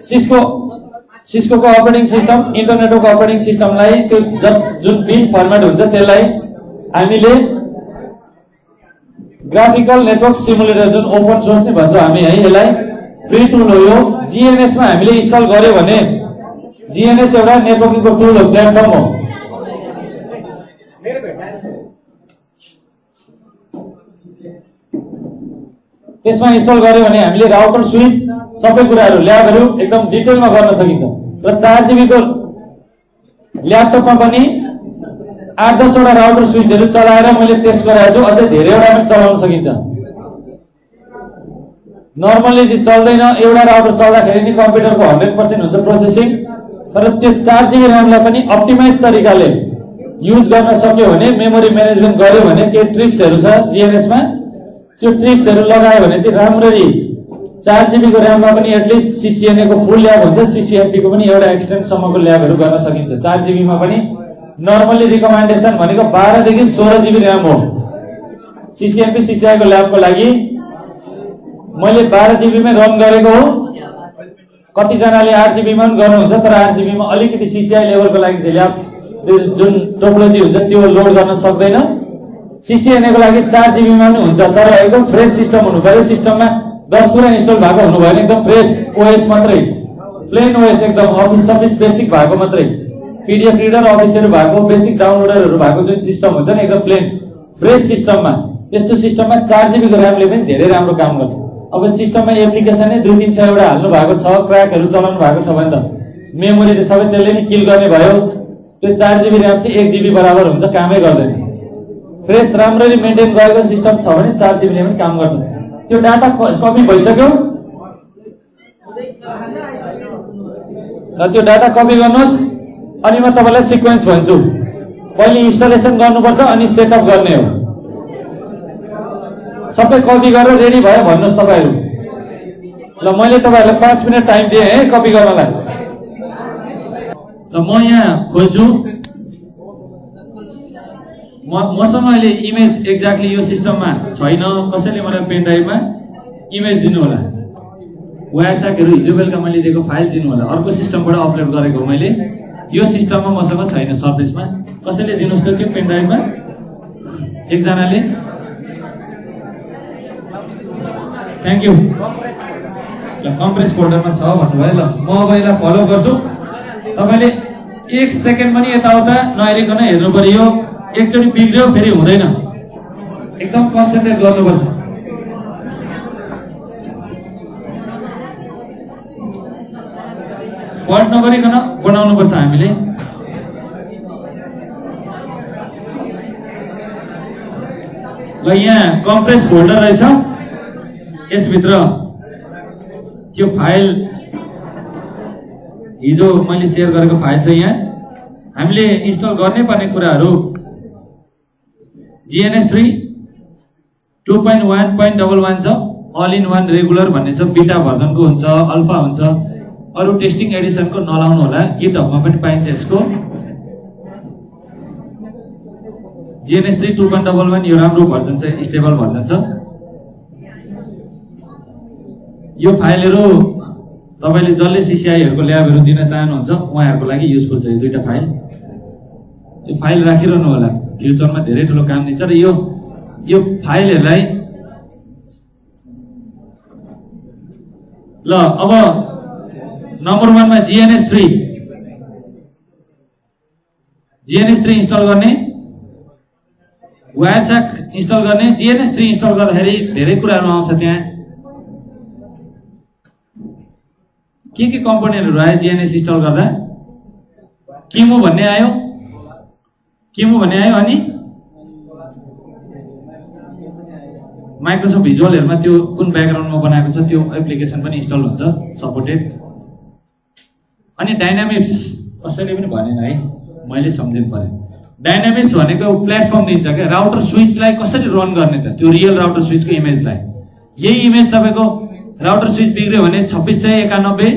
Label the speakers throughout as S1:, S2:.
S1: Cisco को operating system इन्टरनेटको operating सिस्टमलाई त्यो जुन बिन फर्मेट हुन्छ त्यसलाई हामीले ग्राफिकल नेटवर्क सिमुलेटर जुन ओपन सोर्स नै भन्छौँ हामी है, यसलाई फ्री टुल हो। यो जीएनएस मा हामीले इन्स्टल गर्यो भने जीएनएस एउटा नेटवर्किङको टुल हो, प्लेटफर्म हो। त्यसमा इन्स्टल गर्यो भने हामीले राउटर स्विच सबै कुराहरू ल्याबहरू एकदम डिटेलमा गर्न सकिन्छ। र 4 GB को ल्यापटपमा पनि 8-10 वटा राउटर स्विचहरू चलाएर मैले टेस्ट गराएको छु, अझै धेरैवटा पनि चलाउन सकिन्छ। नर्मली चाहिँ चल्दैन, एउटा राउटर चल्दाखेरि नि कम्प्युटरको 100% हुन्छ प्रोसेसिङ, तर त्यो 4 GB र्यामलाई पनि अप्टिमाइज तरिकाले युज गर्न सक्यो भने, मेमोरी म्यानेजमेन्ट गर्यो भने के ट्रिक्सहरू छ जीएनएस मा, त्यो ट्रिक्सहरू लगायो भने चाहिँ राम्ररी 4 GB को र्याममा पनि एटलिस्ट सीसीएनए को फुल ल्याब हुन्छ, सीसीएमपी को पनि एउटा एक्सटेन्ड सम्मको ल्याबहरू गर्न सकिन्छ। 4 GB मा पनि नर्मली रिकमेन्डेसन भनेको 12 देखि 16 GB र्याम हो। सीसीएमपी सीसीआई को ल्याबको लागि मैले 12 GB मै रन गरेको हो। कति जनाले 8 GB मा पनि गर्नुहुन्छ, तर 8 GB मा अलिकति सीसीआई लेभलको लागि चाहिँ ल्याब जुन टोपोलोजी हुन्छ त्यो लोड गर्न सक्दैन। सीसीएनए को लागि 4 GB मा पनि हुन्छ, तर एकदम फ्रेश सिस्टम हुनु पर्यो। सिस्टममा 10 कुरा इन्स्टल भएको हुनु भएन, एकदम फ्रेश ओएस मात्रै, प्लेन ओएस एकदम अफिस सर्भिस बेसिक भएको मात्रै, पीडीएफ रिडर अफिसहरु भएको, बेसिक डाउनलोडरहरु भएको जुन सिस्टम हुन्छ नि एकदम प्लेन फ्रेश सिस्टममा, त्यस्तो सिस्टममा 4 GB को र्यामले पनि धेरै राम्रो काम गर्छ। अब सिस्टममा एप्लिकेसन नै 2-300 वटा हाल्नु भएको छ, क्र्याकहरु चलाउनु भएको छ भने त मेमोरी त सबै त्यसले नि किल गर्ने भयो। त्यो 4 GB र्याम चाहिँ 1 GB बराबर हुन्छ, कामै गर्दैन। फ्रेश राम्ररी मेन्टेन गरेको सिस्टम छ भने 4 GB ले पनि काम गर्छ। त्यो डाटा कपी भइसक्यो र त्यो डाटा कपी गर्नुस्, अनि म तपाईलाई सिक्वेन्स भन्छु। पहिले इन्स्टलेसन गर्नुपर्छ, अनि सेटअप गर्ने हो। सबै कपी गरेर रेडी भयो भन्नुस् तपाईहरु। ल मैले तपाईहरुलाई 5 मिनेट टाइम दिए है कपी गर्नलाई। ल म यहाँ खोज्छु, मसँग अहिले इमेज एक्ज्याक्टली यो सिस्टममा छैन। कसैले मलाई पेन ड्राइभमा इमेज दिनु होला, वायरसाकहरु हिजो बेलुका मैले दिएको फाइल दिनु होला, अर्को सिस्टमबाट अपलोड गरेको मैले, यो सिस्टममा मसँग छैन सर्भिसमा। कसैले दिनुस् त त्यो पेन ड्राइभमा, एकजनाले। Thank you. ल कम्प्रेस फोल्डरमा छ भन्नुभयो। ल म अब यसलाई फलो गर्छु। तपाईले 1 सेकेन्ड पनि यताउता नहेरिकन हेर्नु पर्यो। एकचोटी बिग्रियो फेरि हुँदैन, एकदम कन्सन्ट्रेट गर्नुपर्छ। फल्ट नगरिकन बनाउनु पर्छ हामीले। ल यहाँ कम्प्रेस फोल्डर रहेछ, यसभित्र त्यो फाइल हिजो मैले शेयर गरेको फाइल छ। यहाँ हामीले इन्स्टल गर्ने पर्ने कुराहरू GNS3 2.1.11 छ, अल इन वान रेगुलर भन्ने छ, बीटा भर्जनको हुन्छ, अल्फा हुन्छ। अरु टेस्टिङ एडिसनको नलाउनु होला, गिटहबमा पनि पाइन्छ यसको। GNS3 2.11 यो राम्रो भर्जन छ, स्टेबल भर्जन छ। यो फाइलहरु तपाईले जसले सीसीआईहरुको ल्याबहरु दिन चाहनुहुन्छ उहाँहरुको लागि युजफुल छ। यो दुईटा फाइल, यो फाइल राखिरहनु होला, फ्युचरमा धेरै ठुलो काम दिन्छ। र यो फाइलहरुलाई ल अब नम्बर 1 मा GNS3 इन्स्टल गर्ने, वायरसाक इन्स्टल गर्ने। GNS3 इन्स्टल गर्दाखेरि धेरै कुराहरु आउँछ। त्यहाँ के कम्पोनेन्टहरु आयो GNS इन्स्टल गर्दा? किमु भन्ने आयो, अनि माइक्रोसफ्ट भिजुअलहरुमा त्यो कुन ब्याकग्राउन्डमा बनाएको छ त्यो एप्लिकेसन पनि इन्स्टल हुन्छ, सपोर्टेड। अनि डायनामिक्स कसैले पनि भनेन है, मैले सम्झिनु पर्यो। डायनामिक्स भनेको प्लेटफर्म दिन्छ के, राउटर स्विचलाई कसरी रन गर्ने त, त्यो रियल राउटर स्विचको इमेजलाई। यही इमेज तपाईको राउटर स्विच बिग्रियो भने 2691,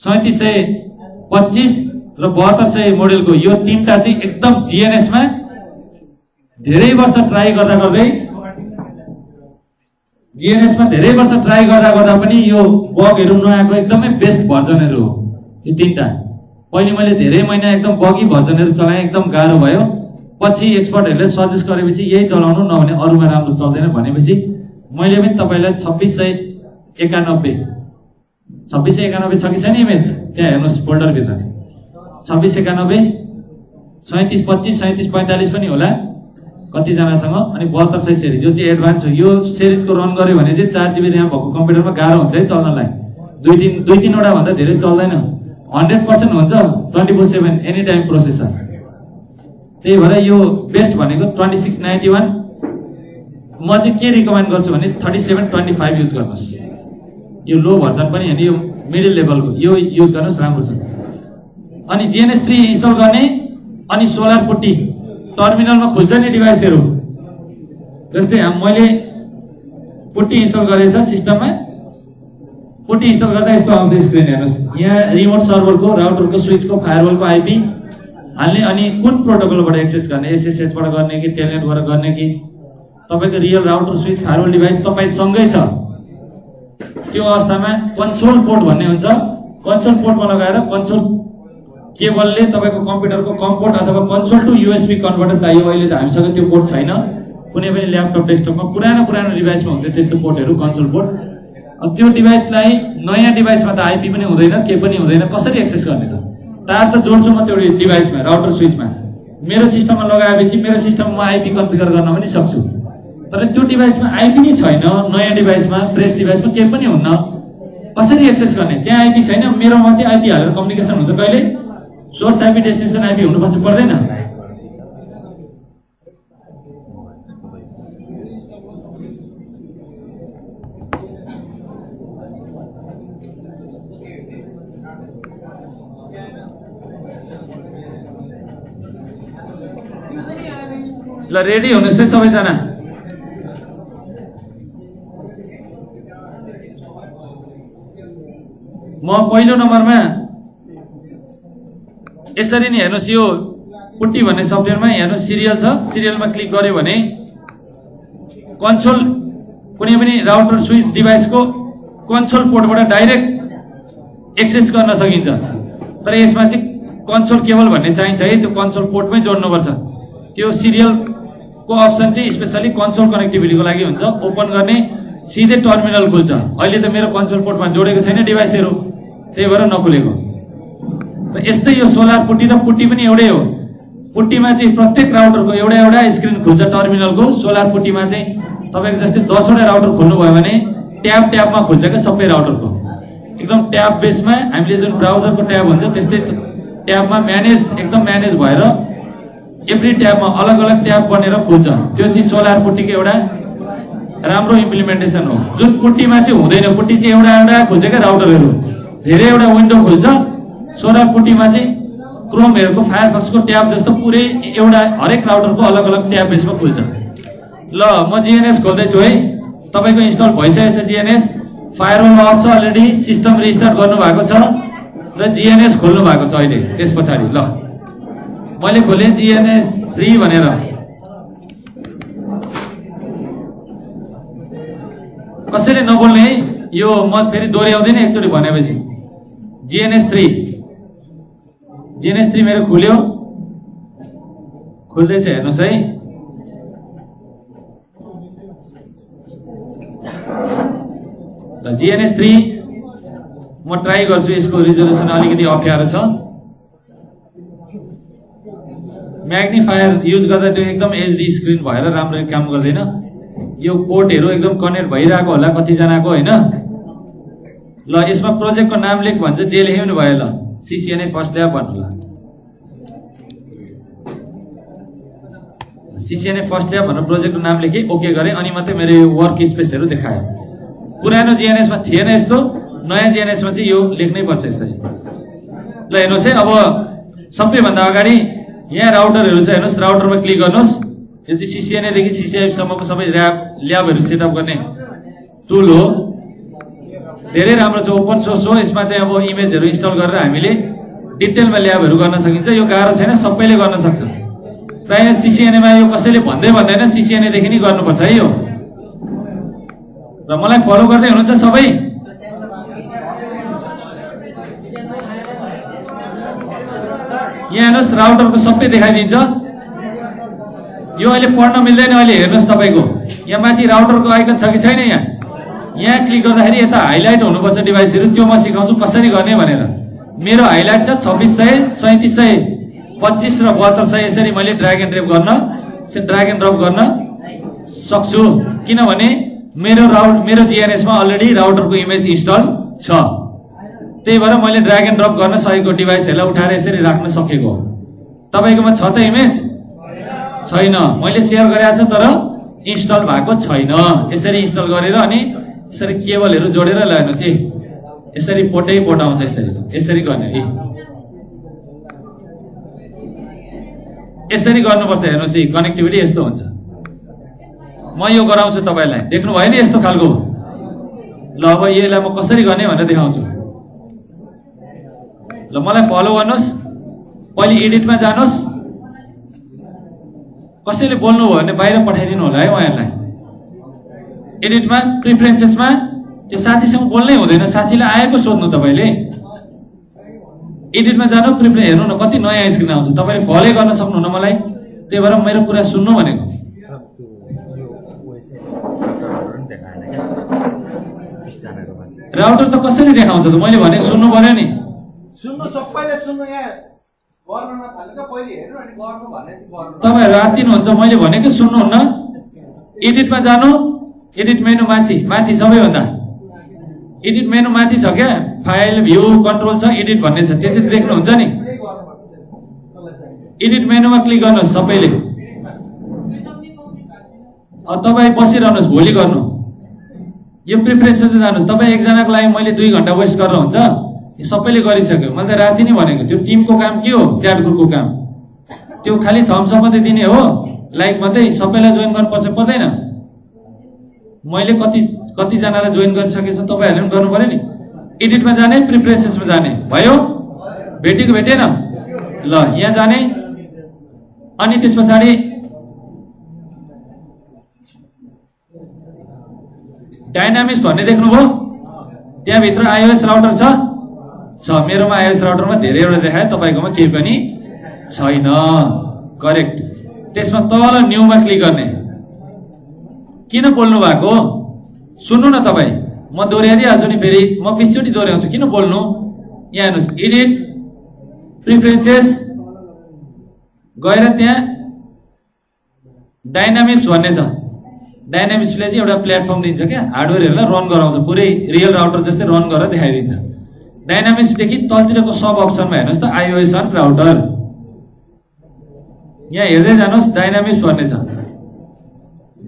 S1: 3725 र 7200 मोडेलको यो तीनटा चाहिँ एकदम GNS मा धेरै वर्ष ट्राई गर्दै जीएनएस मा धेरै वर्ष ट्राई गर्दा पनि यो बगहरु नआएको एकदमै बेस्ट भर्जनहरु हो यो तीनटा। पहिले मैले धेरै महिना एकदम बगी भर्जनहरु चलाए, एकदम गाह्रो भयो। पछि एक्सपर्टहरुले सजेस्ट गरेपछि यही चलाउनु, नभने अरुमा राम्रो चल्दैन भनेपछि मैले पनि तपाईलाई 2691 2691 छ कि छैन इमेज त्यहाँ हेर्नुस् फोल्डर भित्र 2691 3725 3745 पनि होला कति जनासँग। अनि 7200 सिरिज जो चाहिँ एडभान्स हो। यो सिरिजको रन गर्यो भने चाहिँ 4 GB र्याम भएको कम्प्युटरमा गाह्रो हुन्छ है चल्नलाई। दुई तीन वटा भन्दा धेरै चल्दैन। 100% हुन्छ 24/7 एनी टाइम प्रोसेसर। त्यही भएर यो बेस्ट भनेको 2691। म चाहिँ के रिकमेन्ड गर्छु भने 3725 युज गर्नुस्। यो लो भर्जन पनि हैन, यो मिडल लेभलको यो युज गर्नुस्, राम्रो छ। अनि जीएनएस 3 इन्स्टल गर्ने, अनि सोलर पुट्टी टर्मिनलमा खुल्छ नि डिभाइसहरु। जस्तै मैले पुट्टी इन्स्टल गरेछ सिस्टममा, पुट्टी इन्स्टल गर्दा यस्तो आउँछ स्क्रिन हेर्नुस्। यहाँ रिमोट सर्भरको, राउटरको, स्विचको, फायरवलको आईपी हाल्ने, अनि कुन प्रोटोकलबाट एक्सेस गर्ने, एसएसएच बाट गर्ने कि टेलनेटबाट गर्ने कि तपाईको रियल राउटर, स्विच, फायरवल डिभाइस तपाईसँगै छ। त्यो अवस्थामा कन्सोल पोर्ट भन्ने हुन्छ। कन्सोल पोर्टमा लगाएर कन्सोल केबलले तपाईको कम्प्युटरको कम पोर्ट अथवा कन्सोल टु यूएसबी कन्भर्टर चाहियो। अहिले त हामीसँग त्यो पोर्ट छैन। कुनै पनि ल्यापटप, डेस्कटपमा पुरानो डिभाइसमा हुन्छ त्यस्तो पोर्टहरु, कन्सोल पोर्ट। त्यो डिभाइसलाई नयाँ डिभाइसमा त आईपी पनि हुँदैन, के पनि हुँदैन, कसरी एक्सेस गर्ने त? तार त जोड्छु म त्यो डिभाइसमा, राउटर स्विचमा। मेरो सिस्टममा लगाएपछि मेरो सिस्टममा आईपी कन्फिगर गर्न पनि सक्छु। तर त्यो डिभाइसमा आईपी नै छैन, नयाँ डिभाइसमा, फ्रेश डिभाइसमा के पनि हुन्न, कसरी एक्सेस गर्ने? त्यहाँ आईपी छैन, मेरो मात्रै आईपी हालेर कम्युनिकेसन हुन्छ। कहिले सोर्स आईपी, डेस्टिनेसन आईपी हुनुपर्छ, पर्दैन? ल रेडी हुनुहोस् है सबैजना। म पहिलो नम्बरमा यसरी नै हेर्नुस्, यो पुट्टी भन्ने सफ्टवेयरमा हेर्नुस् सिरियल छ। सिरियलमा क्लिक गर्यो भने कन्सोल, कुनै पनि राउटर, स्विच डिभाइसको कन्सोल पोर्टबाट डाइरेक्ट एक्सेस गर्न सकिन्छ। तर यसमा चाहिँ कन्सोल केबल भन्ने चाहिन्छ है, त्यो कन्सोल पोर्टमै जोड्नुपर्छ। त्यो सिरियलको अप्सन चाहिँ स्पेशली कन्सोल कनेक्टिभिटीको लागि हुन्छ। ओपन गर्ने सिधै टर्मिनल खुल्छ। अहिले त मेरो कन्सोल पोर्टमा जोडेको छैन डिभाइसहरु, त्यही भएर नखुलेको। यस्तै यो सोलर पुट्टी र पुट्टी पनि एउटै हो। पुट्टीमा चाहिँ प्रत्येक राउटरको एउटा स्क्रिन खुल्छ टर्मिनलको। सोलर पुट्टीमा चाहिँ तपाईको जस्तै 10 वटा राउटर खोल्नु भयो भने ट्याबमा खुल्छ के सबै राउटरको। एकदम ट्याब बेसमा हामीले जुन ब्राउजरको ट्याब हुन्छ त्यस्तै ट्याबमा एकदम म्यानेज भएर एभ्री ट्याबमा अलग-अलग ट्याब बनेर खुल्छ। त्यो चाहिँ सोलर पुट्टीको एउटा राम्रो इम्प्लिमेन्टेसन हो। जुन पुट्टीमा चाहिँ हुँदैन, पुट्टी चाहिँ एउटा खुल्छ के राउटरहरु, धेरै एउटा विन्डो खुल्छ। सोलर पुट्टीमा चाहिँ क्रोमहरुको, फायरफक्सको ट्याब जस्तो पुरै एउटा हरेक राउटरको अलग-अलग ट्याब बेसमा खुल्छ। ल म जीएनएस खोल्दै छु है। तपाईको इन्स्टल भइसकेको छ जीएनएस, फायरवल अफ छ अलरेडी, सिस्टम रिस्टार्ट गर्नु भएको छ र जीएनएस खोल्नु भएको छ अहिले। त्यसपछि ल मैले खोले जीएनएस 3 भनेर। कसैले नबोल्ने है, यो म फेरि दोहोर्याउँदैन एकचोटी भनेपछि। जीएनएस 3 मेरो खुल्यो, खुल्दैछ हेर्नुस् है। ल जीएनएस 3 म ट्राई गर्छु। यसको रिजोल्युसन अलिकति अप्ठ्यारो छ। म्याग्निफायर युज गर्दा त्यो एकदम एचडी स्क्रिन भएर राम्रो काम गर्दैन। यो पोर्टहरु एकदम कनेक्ट भइरहेको होला कतिजनाको हैन। ल यसमा प्रोजेक्टको नाम लेख भन्छ, जे लेख्नु भयो। ल सीसीएनए फर्स्ट ल्याब भन्नु। ल सीसीएनए फर्स्ट ल्याब भनेर प्रोजेक्टको नाम लेखे, ओके गरे, अनि मात्रै मेरो यो वर्क स्पेसहरु देखायो। पुरानो जीएनएस मा थिएन यस्तो, नयाँ जीएनएस मा चाहिँ यो लेख्नै पर्छ यसरी। ल हेर्नुस् है, अब सबैभन्दा अगाडि यहाँ राउटरहरु छ हेर्नुस्। राउटरमा क्लिक गर्नुस्। यो चाहिँ सीसीएनए देखि सीसीआई सम्मको सबै ल्याबहरु सेटअप गर्ने टुल हो। धेरै राम्रो छ, ओपन सोर्स हो। यसमा चाहिँ अब इमेजहरु इन्स्टल गरेर हामीले डिटेलमा ल्याबहरु गर्न सकिन्छ। यो गाह्रो छैन, सबैले गर्न सक्छ। प्राय सीसीएनए मा यो कसैले भन्दैन, सीसीएनए देखि नै गर्नुपर्छ है। यो र मलाई फलो गर्दै हुनुहुन्छ सबै? यहाँ हेर्नुहोस् राउटरको सबै देखाइदिन्छ। यो अहिले पढ्न मिल्दैन। अहिले हेर्नुहोस् तपाईको यहाँ माथि राउटरको आइकन छ कि छैन? यहाँ क्लिक गर्दाखेरि यता हाइलाइट हुनुपर्छ डिभाइसहरू। त्यो म सिकाउँछु कसरी गर्ने भनेर। मेरो हाइलाइट छ 2600, 3700, 25 र 7200। यसरी मैले ड्र्याग एन्ड ड्रप गर्न सक्छु किनभने मेरो जीएनएस मा अलरेडी राउटरको इमेज इन्स्टल छ। त्यही भएर मैले ड्र्याग एन्ड ड्रप गर्न सकेको डिभाइसहरूलाई उठाएर यसरी राख्न सकेको। तपाईकोमा छ त इमेज? छैन। मैले शेयर गरेको छु तर इन्स्टल भएको छैन। यसरी इन्स्टल गरेर अनि यसरी केबलहरू जोडेर ल्याउनुस् है। यसरी पोटाउँछ यसरी गर्ने है। यसरी गर्नुपर्छ। हेर्नुहोस् है कनेक्टिभिटी यस्तो हुन्छ। म यो गराउँछु तपाईलाई। देख्नु भयो नि यस्तो खालको। ल अब यसलाई म कसरी गर्ने भनेर देखाउँछु। ल मलाई फलो गर्नुहोस्। पहिले एडिटमा जानुहोस्। कसैले बोल्नु भयो भने बाहिर पठाइदिनु होला है उहाँहरूलाई। एडिटमा प्रिफरेन्सेसमा त्यो साथीसँग बोल्नै हुँदैन। साथीलाई आएको सोध्नु तपाईले। एडिटमा जानु प्रिफरेन्स हेर्नु न कति नयाँ स्क्रिन आउँछ। तपाईले फलो गर्न सक्नुहुन्न मलाई। त्यही भएर मेरो कुरा सुन्नु भनेको। राउटर त कसरी देखाउँछ त मैले भने सुन्नु पर्यो नि।
S2: सुन्नु सबैले सुन्नु। यहाँ गर्न नथालेको पहिले हेर्नु अनि गर्नु भनेपछि गर्नु।
S1: तपाईहरु रातिनुहुन्छ मैले भनेको सुन्नुहुन्न। एडिटमा जानु। एडिट मेनु माथि सबैभन्दा एडिट मेनु माथि छ क्या। फाइल भ्यू कन्ट्रोल छ एडिट भन्ने छ। त्यति देख्नुहुन्छ नि। एडिट मेनुमा क्लिक गर्नुहोस् सबैले। तपाईँ बसिरहनुहोस् भोलि गर्नु। यो प्रिफरेन्सेसमा जानुहोस्। तपाईँ एकजनाको लागि मैले 2 घण्टा वेस्ट गरेर हुन्छ। सबैले गरिसक्यो। मैले त राति नै भनेको। त्यो टिमको काम के हो? च्याट ग्रुपको काम। त्यो खालि थम्स अप मात्रै दिने हो, लाइक मात्रै। सबैलाई जोइन गर्नुपर्छ पर्दैन? मैले कतिजनालाई जोइन गरिसकेछु तपाईहरुले पनि गर्नु पर्यो नि। एडिटमा जाने प्रिफरेन्सेसमा जाने भयो। भेटेन? ल यहाँ जाने अनि त्यसपछि डायनामिक्स भन्ने देख्नुभयो? त्यहाँ भित्र आइओएस राउटर छ। मेरोमा आइओएस राउटरमा धेरैवटा देखायो। तपाईकोमा केही पनि छैन। करेक्ट। त्यसमा तल न्यूमा क्लिक गर्ने। किन बोल्नु भएको? सुन्नु न तपाईँ। म दोहोऱ्याइदिहाल्छु नि फेरि। म 20 चोटि दोहोऱ्याउँछु। किन बोल्नु? यहाँ हेर्नुहोस् एडिट प्रिफरेन्सेस गएर त्यहाँ डायनामिक्स भन्ने छ। डायनामिक्सले चाहिँ एउटा प्लेटफर्म दिन्छ क्या। हार्डवेयरहरूलाई रन गराउँछ। पुरै रियल राउटर जस्तै रन गरेर देखाइदिन्छ। डायनामिक्सदेखि तलतिरको सब अप्सनमा हेर्नुहोस् त आइओएस अन राउटर। यहाँ हेर्दै जानुहोस् डायनामिक्स भन्ने छ।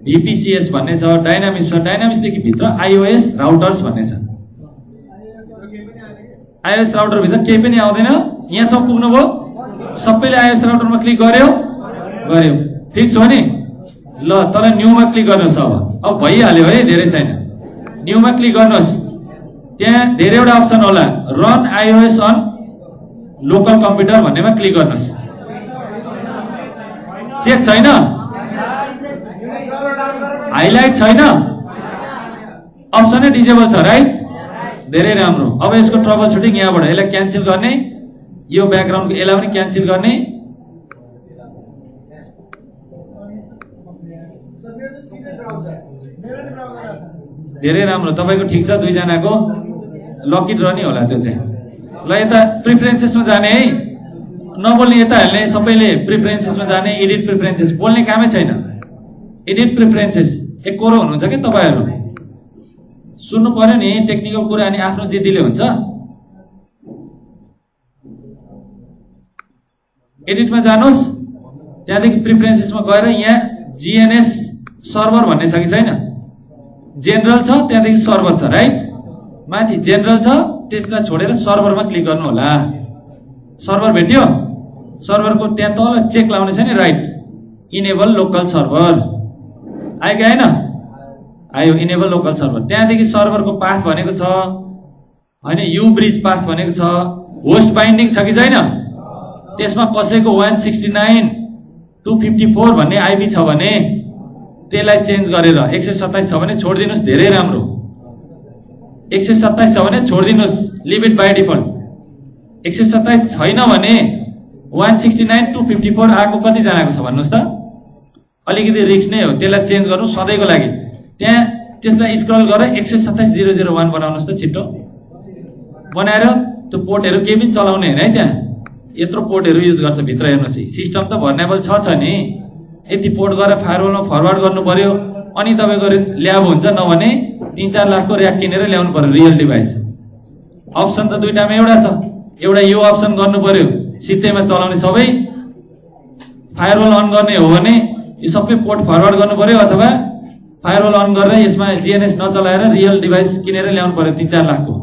S1: VPCS भन्ने छ। डायनामिक्स छ। डायनामिक्सदेखि भित्र आइओएस राउटर्स भन्ने छ। आइओएस राउटर भित्र केही पनि आउँदैन। यहाँ सब पुग्नुभयो? सबैले आइओएस राउटरमा क्लिक गर्यो? फिक्स हो नि? ल तल न्यूमा क्लिक गर्नुहोस्। अब भइहाल्यो है। धेरै छैन। न्यूमा क्लिक गर्नुहोस्। त्यहाँ धेरैवटा अप्सन होला। Run iOS on local computer भन्नेमा क्लिक गर्नुहोस्। चेक छैन? हाइलाइट छैन? अप्सनै डिजेबल छ राइट? धेरै राम्रो। अब यसको ट्रबल सुटिङ यहाँबाट। यसलाई क्यान्सल गर्ने। यो ब्याकग्राउन्डको यसलाई पनि क्यान्सल गर्ने। धेरै राम्रो। तपाईको ठिक छ। 2 जनाको लकी ड्र नि होला त्यो चाहिँ। ल यता प्रिफरेन्सेसमा जाने है। नबोल्ने यता हाल्ने। सबैले प्रिफरेन्सेसमा जाने। एडिट प्रिफरेन्सेस बोल्ने कामै छैन। एडिट प्रिफरेन्सेस एकरो हुनुहुन्छ के तपाईहरु? सुन्नु पर्यो नि टेक्निकल कुरा। अनि आफ्नो जिद्दीले हुन्छ। एडिटमा जानुहोस्। त्यहाँदेखि प्रिफरेन्सेसमा गएर यहाँ जीएनएस सर्भर भन्ने छ कि छैन? जेनरल छ। त्यहाँदेखि सर्भर छ राइट? माथि जेनरल छ। त्यसलाई छोडेर सर्भरमा क्लिक गर्नु होला। सर्भर भेट्यो? सर्भरको त्यहाँ तल चेक लाउने छ नि राइट? इनेबल लोकल सर्भर आयो कि आएन? आयो। Enable local server. त्यहाँदेखि सर्भरको पाथ भनेको छ हैन? यु ब्रिज पाथ भनेको छ। होस्ट बाइन्डिङ छ कि छैन? त्यसमा कसैको 169.254 भन्ने आइपी छ भने त्यसलाई चेन्ज गरेर 127 छ भने छोडिदिनुस्, धेरै राम्रो। 127 छ भने छोडिदिनुस्, लिभ इट बाई डिफल्ट। 127 छैन भने 169 to 54 आएको कति जनाको छ भन्नुस् त? अलिकति रिस्क नै हो, त्यसलाई चेन्ज गर्नु सधैँको लागि। त्यहाँ त्यसलाई स्क्रल गरेर 127,001 बनाउनुस् त छिट्टो बनाएर। त्यो पोर्टहरू केही पनि चलाउने हैन है, त्यहाँ यत्रो पोर्टहरू युज गर्छ भित्र। हेर्नुहोस् है, सिस्टम त भर्नेबल छ नि, यति पोर्ट गरेर फायरवलमा फरवर्ड गर्नु पर्यो, अनि तपाईँको ल्याब हुन्छ। नभने 3-4 लाखको र्याक किनेर ल्याउनु पर्यो रियल डिभाइस। अप्सन त दुईटामा एउटा छ, एउटा यो अप्सन गर्नु पर्यो सित्तैमा चलाउने सबै। फायरवल अन गर्ने हो भने यो सबै पोर्ट फरवर्ड गर्नु पर्यो, अथवा फायरवल अन गरेर यसमा जिएनएस नचलाएर रियल डिभाइस किनेर ल्याउनु पर्यो 3-4 लाखको।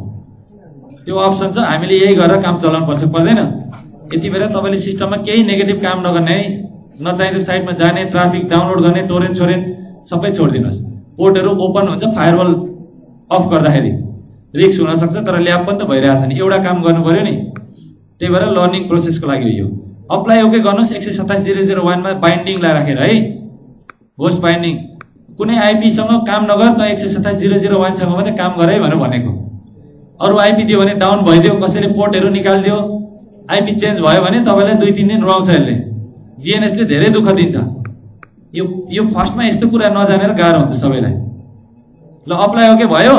S1: त्यो अप्सन छ, हामीले यही गरेर काम चलाउनु पर्छ, पर्दैन? यति बेला तपाईँले सिस्टममा केही नेगेटिभ काम नगर्ने है, नचाहिँदो साइटमा जाने, ट्राफिक डाउनलोड गर्ने, टोरेन्ट सोरेन्ट सबै छोडिदिनुहोस्। पोर्टहरू ओपन हुन्छ फायरवल अफ गर्दाखेरि, रिस्क हुन सक्छ, तर ल्याब पनि त भइरहेछ नि, एउटा काम गर्नु पर्यो नि। त्यही भएर लर्निङ प्रोसेसको लागि यो अप्लाई ओके गर्नुहोस्। 127,001 मा बाइन्डिङलाई राखेर है, होस्ट बाइन्डिङ। कुनै आइपीसँग काम नगर त 127,001 सँग मात्रै काम गरे भनेर भनेको। अरू आइपी दियो भने डाउन भइदियो, कसैले पोर्टहरू निकालिदियो, आइपी चेन्ज भयो भने तपाईँलाई 2-3 दिन रुवाउँछ यसले। जिएनएसले धेरै दुःख दिन्छ। यो फर्स्टमा यस्तो कुरा नजानेर गाह्रो हुन्छ सबैलाई। ल अप्लाई ओके भयो,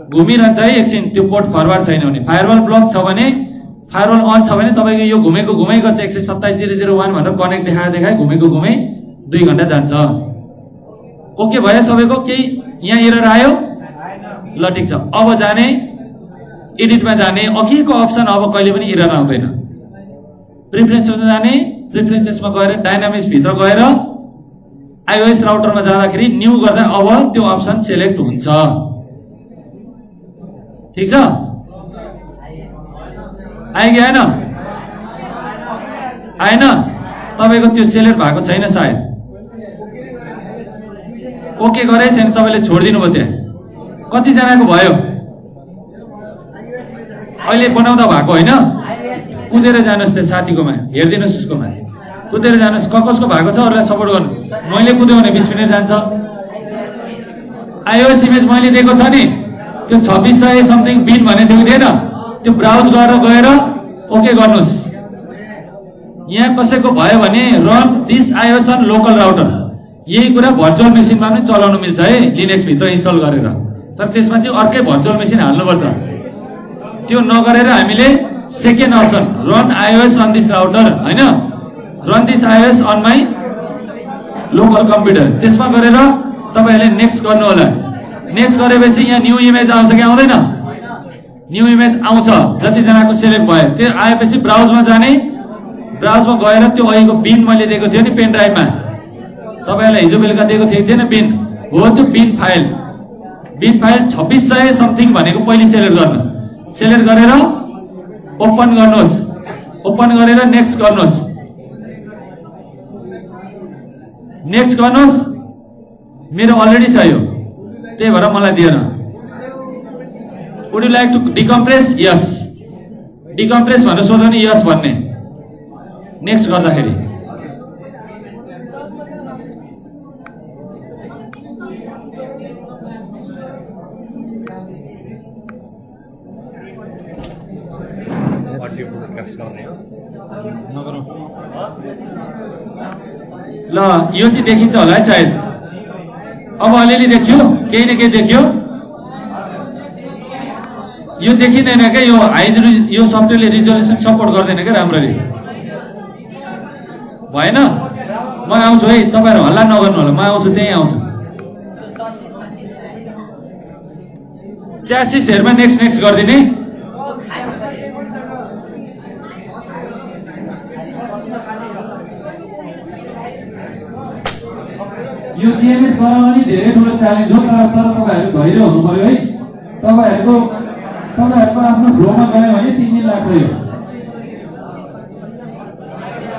S1: घुमिरहन्छ है एकछिन, त्यो पोर्ट फरवर्ड छैन भने। फायरवल ब्लक छ भने, फायरवल अन छ भने तपाईँको यो घुमेको घुमै गर्छ। 127,001 भनेर कनेक्ट देखाए घुमेको घुमै 2 घण्टा जान्छ। ओके भयो सबैको? केही यहाँ एरर आयो? ल ठिक छ। अब जाने एडिटमा जाने, अघिको अप्सन अब कहिले पनि एरर आउँदैन। प्रिफरेन्समा जाने, प्रिफरेन्सेसमा गएर डाइनामिक्स भित्र गएर आइओएस राउटरमा जाँदाखेरि न्यू गर्दा अब त्यो अप्सन सिलेक्ट हुन्छ। ठिक छ? आयो कि आएन? आएन? तपाईँको त्यो सिलेक्ट भएको छैन सायद। ओके गरे छैन, तपाईँले छोडिदिनु भयो। त्यहाँ कतिजनाको भयो? अहिले बनाउँदा भएको होइन? कुदेर जानुहोस् त्यो साथीकोमा, हेरिदिनुहोस् उसकोमा, कुदेर जानुहोस्। कसको भएको छ अरूलाई सपोर्ट गर्नु। मैले कुद्यो भने 20 मिनट जान्छ। आइओएस इमेज मैले दिएको छ नि, त्यो 2600 समथिङ बिन भनेको थियो दिएन? त्यो ब्राउज गरेर गएर ओके गर्नुहोस्। यहाँ कसैको भयो भने run this iOS on local router, यही कुरा भर्चुअल मेसिनमा पनि चलाउनु मिल्छ है, लिनक्स भित्र इन्स्टल गरेर। तर त्यसमा चाहिँ अर्कै भर्चुअल मेसिन हाल्नुपर्छ। त्यो नगरेर हामीले second option run iOS on this router हैन, run this iOS on my local computer, त्यसमा गरेर तपाईहरुले नेक्स्ट गर्नु होला। नेक्स्ट गरेपछि यहाँ न्यू इमेज आउँछ कि आउँदैन? न्यू इमेज आउँछ। जति जनाको सिलेक्ट भयो त्यो आएपछि ब्राउजमा जाने, ब्राउजमा गएर त्यो अहिलेको बिन मैले दिएको थियो नि पेन ड्राइभमा, तपाईहरुलाई हिजो बेलुका दिएको थिएन बिन, हो त्यो बिन फाइल 2600 समथिङ भनेको पहिले सिलेक्ट गर्नुहोस्। सिलेक्ट गरेर ओपन गर्नुहोस्, ओपन गरेर नेक्स्ट गर्नुहोस्, नेक्स्ट गर्नुहोस्। मेरो अलरेडी छ यो, त्यही भएर मलाई दिएन। Would you like to decompress? Yes. Decompress भनेर सोध्यो नि, यस भन्ने। नेक्स्ट गर्दाखेरि ल यो चाहिँ देखिन्छ होला है सायद। अब अलिअलि देखियो, केही न केही देखियो। यो देखिँदैन क्या, यो यो सफ्टवेयरले रिजोल्युसन सपोर्ट गर्दैन क्या राम्ररी। भएन? म आउँछु है, तपाईहरु हल्ला नगर्नु होला, म आउँछु, त्यही आउँछु। च्यासिसहरुमा नेक्स्ट नेक्स्ट गरिदिने। यो टिएमएस बनाउन नि धेरै ठुलो च्यालेन्ज हो, तर तपाईहरु धैर्य हुनु पर्यो है। तपाईहरुको आफ्नो फ्लोमा गयो भने 3 दिन लाग्छ यो।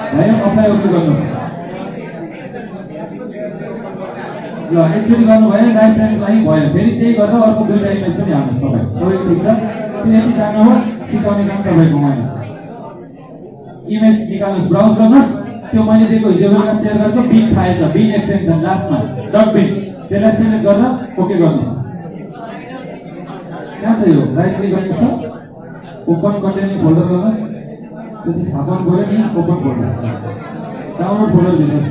S1: भयो अप्लाई ओके गर्नुस्। ल एकचोटी गर्नुभयो, लाइफ टाइम चाहिँ भयो। फेरि त्यही गरेर अर्को दुईटा इमेज पनि हाल्नुस् तपाईँ। तपाईँ ठिक छ? त्यो यति जानु हो, सिकाउने काम तपाईँको होइन। इमेज निकाल्नुस्, ब्राउज गर्नुस्, त्यो मैले दिएको हिजो बेलुका सेयर गरेको बिन फाइल छ, बिन एक्सटेन्सन लास्टमा डट बिन, त्यसलाई सेलेक्ट गरेर ओके गर्नुहोस्। कहाँ छ यो? राइट क्लिक गर्नुहोस् त, ओपन कन्टेन्ट फोल्डर गर्नुहोस्। त्यति थाहा पाउनु पऱ्यो नि, ओपन फोल्डर डाउनलोड फोल्डर भित्र छ,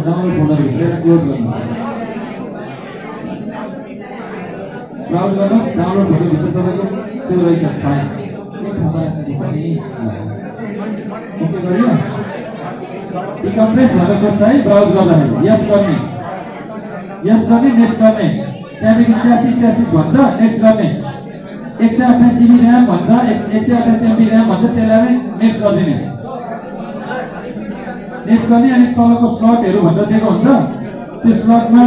S1: डाउनलोड फोल्डर भित्र क्लोज गर्नुहोस्, ब्राउज गर्नुहोस्। डाउनलोड फोल्डर भित्र तपाईँको त्यो रहेछ फाइल, ओके गरियो। डिकम्प्रेस भनेर सोध्छ है ब्राउज गर्दाखेरि, यस गर्ने, नेक्स्ट गर्ने, त्यहाँदेखि 86 भन्छ, नेक्स्ट गर्ने, 128 GB ऱ्याम भन्छ, 128 MB ऱ्याम भन्छ, त्यसलाई नेक्स्ट गरिदिने, नेक्स्ट गर्ने। अनि तलको स्लटहरू भनेर दिएको हुन्छ, त्यो स्लटमा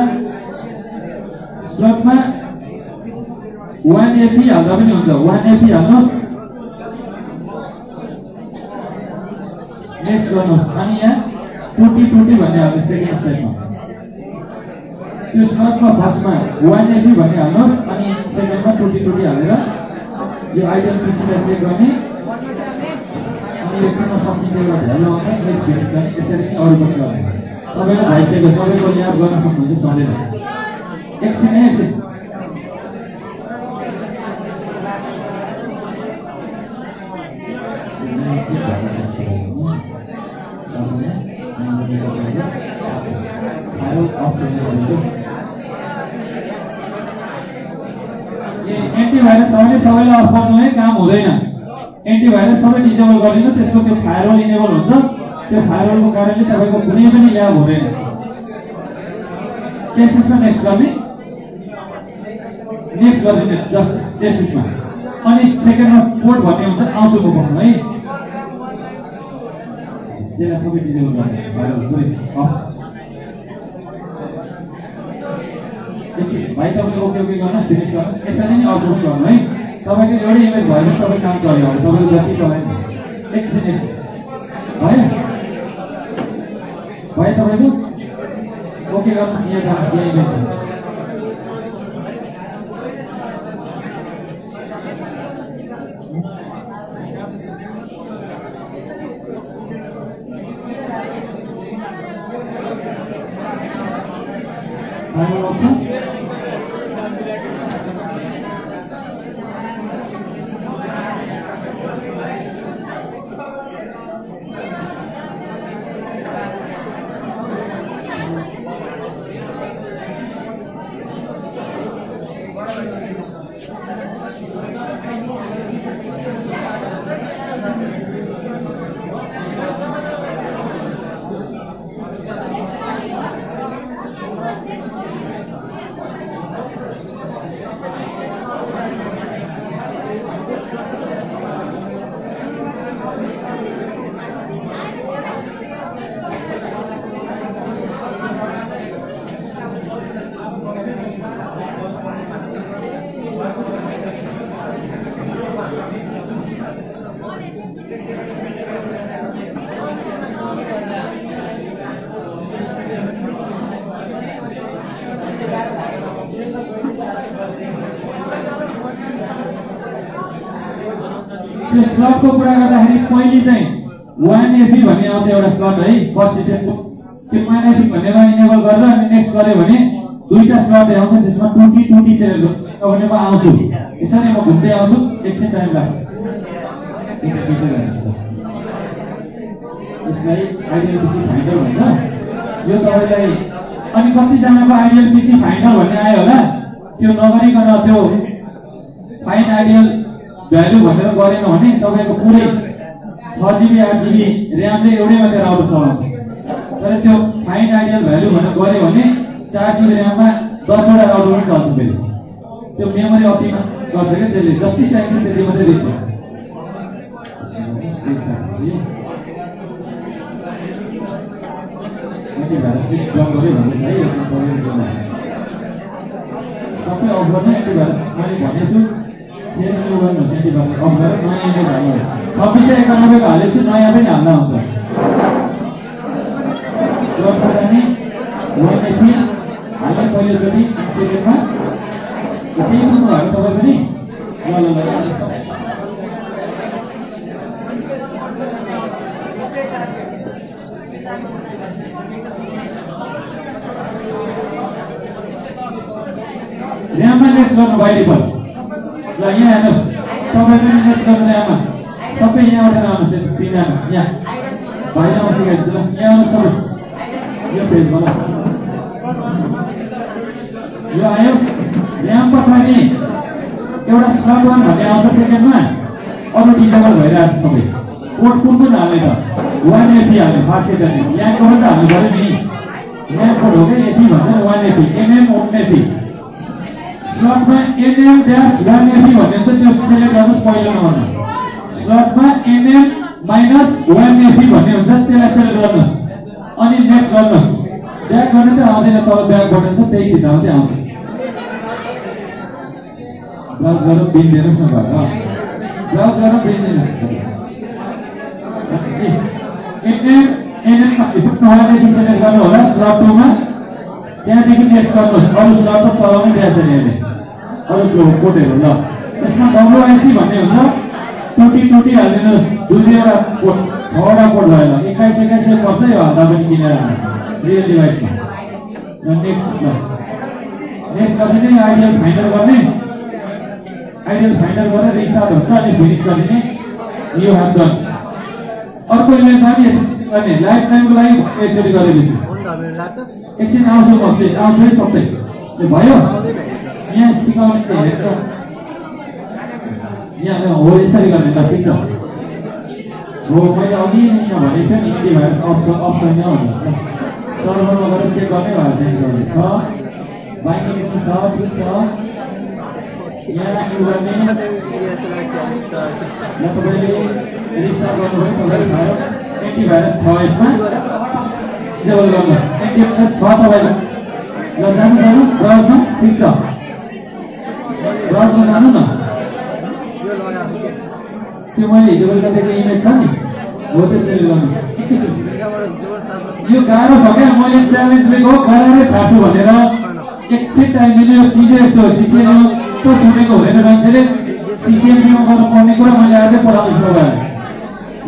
S1: 1FE हाल्दा पनि हुन्छ, 1FE हाल्नुहोस्, नेक्स्ट गर्नुहोस्। अनि यहाँ 2020 भन्ने हाल्नुहोस् सेकेन्ड स्टेपमा, त्यो स्लटमा फर्स्टमा 1FE भन्ने हाल्नुहोस्, अनि सेकेन्डमा 2020 हालेर यो आइडल पिसीलाई चेक गर्ने, अनि एकछिनमा सब्जेक्ट टेबल भ्यालु आउँछ, नेक्स्ट फिनिस गर्ने। यसरी नै अरू पनि गर्ने। तपाईँको भइसक्यो, तपाईँको याद गर्न सक्नुहुन्छ सधैँ। एकछिन एन्टिभाइरस सबैले अफ गर्नु है, काम हुँदैन। एन्टिभाइरस सबै डिजेबल गरिदिनु, त्यसको त्यो फायरवल इनेबल हुन्छ। त्यो फायरवलको कारणले तपाईँको कुनै पनि ल्याब हुँदैन। केसेसमा नेक्स्ट गर्ने, नेक्स्ट गरिदिनु जस्ट केसेसमा। अनि सेकेन्डमा पोर्ट भन्ने हुन्छ, आउँछु म भन्नु है, त्यसलाई सबै डिजेबल गर्ने, फायरवल पुरै अफ। भाइ तपाईँले ओके गर्नुहोस्, फिनिस गर्नुहोस्। यसरी नै अरू पनि गर्नु है। तपाईँको एउटै इमेज भयो भने तपाईँ काम चल्यो, अब तपाईँको जति तपाईँ एकछिन भयो तपाईँको ओके गर्नुहोस्। यहाँ गर्नुहोस्, यहाँ इमेज त्यो स्लटको कुरा गर्दाखेरि पहिले चाहिँ 1FE भन्ने आउँछ एउटा स्लट है, फर्स्ट स्टेपको त्यो 1FE भन्नेमा इनेबल गरेर अनि नेक्स्ट गर्यो भने दुईटा स्लट आउँछ, त्यसमा 2020 सेलेक्ट गर्नु भने म आउँछु। यसरी म घुम्दै आउँछु, एकछिन टाइम लाग्छ। यसलाई आइडियल पिसी फाइन्डर भन्छ। यो तपाईलाई अनि कतिजनाको आइडियल पिसी फाइन्डर भन्ने आयो होला, त्यो नगरिकन त्यो फाइन्ड आइडियल भ्यालु भनेर गरेन भने तपाईको पुरै 6GB 8GB ऱ्यामले एउटै मात्रै राउटर चलाउँछ। तर त्यो फाइन्ड आइडियल भ्यालु भनेर गर्यो भने 4GB ऱ्याममा 10 वटा राउटर पनि चल्छ। फेरि त्यो मेमोरी अतिमा गर्छ क्या, त्यसले जति चाहिन्छ त्यति मात्रै दिन्छ। एन्टिभाइरसले जब गर्यो भन्दैछ है, सबै अफ गर्ने एन्टिभाइरस मैले भनेको छु। फेरि यो गर्नुहोस्, एन्टिभाइरस अफ गरेर नयाँ इमेज हाल्नु। 2691 को हालेपछि नयाँ पनि हाल्न आउँछ। जाने 1FE हाल्ने पहिलोचोटि सेकेन्डमा त्यही कुराहरू तपाईँ पनि ल गर्नु बाइ डिफल्ट ल यहाँ हेर्नुहोस् तपाईँ पनि नेक्स्ट गर्नु आमा सबै यहाँ उठेर आउनुहोस् तिनजना यहाँ भाइलाई म सिकाइदिन्छु ल यहाँ आउनुहोस् तपाईँ यो पेजमा ल यो आयो यहाँ पछाडि एउटा स्लट 1 भन्ने आउँछ सेकेन्डमा अरू डिसेबल भइरहेको छ सबै कोड कुन हाल्ने त 180 हाल्ने फर्स्ट सेकेन्ड यहाँ कोड त हाल्नु पर्यो नि यहाँ कोड हो क्या 80 भन्छ नि 180 mm 180 स्लटमा mm ड्यास 180 भन्ने हुन्छ त्यो सेलेक्ट गर्नुहोस् पहिलो नम्बरमा स्लटमा mm माइनस 180 भन्ने हुन्छ त्यसलाई सेलेक्ट गर्नुहोस् अनि नेक्स्ट गर्नुहोस् ब्याक गर्ने त आउँदैन तल ब्याक बटन छ त्यही थिच्दा मात्रै आउँछ ब्राउज गरेर बिन दिनुहोस् न घर ब्राउज गरेर बिन दिनुहोस् सेलेक्ट गर्नु होला स्लट 2 मा त्यहाँदेखि नेक्स्ट गर्नुहोस् अरू स्लट त तलमै दिएको छ नि अहिले अरू कोडहरू ल यसमा WIC भन्ने हुन्छ टुटी हालिदिनुहोस् दुईवटा कोड 6वटा कोड भयो ल 21 पर्छ यो हाल्दा पनि किनेर रियल डिभाइसमा ल नेक्स्ट गरिदिने आइडियल फाइन्डर गरेर रिस्टार्ट हुन्छ अनि फिनिस गरिदिने यु हेभ डन अर्को इमेज पनि यसरी गर्ने लाइफ टाइमको लागि एकचोटि गरेपछि एकछिन आउँछु म प्लिज आउँछु है सबै यो भयो यहाँ सिकाउने हेर्छ यहाँ हो यसरी गर्ने ल ठिक छ हो मैले अघि नै भनेको थिएँ नि एन्टिभाइरस अप्सन यहाँ भन्नु सर्भरमा गएर चेक गर्नै भएको छ बाइन्डिङ छ ठिक छ यहाँ यो गर्ने ल तपाईँले रिस्टार्ट गर्नुभयो तपाईँले थाहा एन्टिभाइरस छ यसमा डिसेबल गर्नुहोस् एन्टिभाइरस छ तपाईँलाई ल जानु ब्राउजमा ठिक छ ब्राउजमा जानु न त्यो मैले हिजो बेलुका दिएको इमेज छ नि हो त्यसरी गर्नु यो गाह्रो छ क्या मैले च्यालेन्ज दिएको गराएरै छाड्छु भनेर एकछिन टाइम दिनु यो चिजै यस्तो हो सिसिएम त सुनेको हुँदैन मान्छेले सिसिएममा गर्नु पर्ने कुरा मैले आजै पठाउँदैछु मोबाइल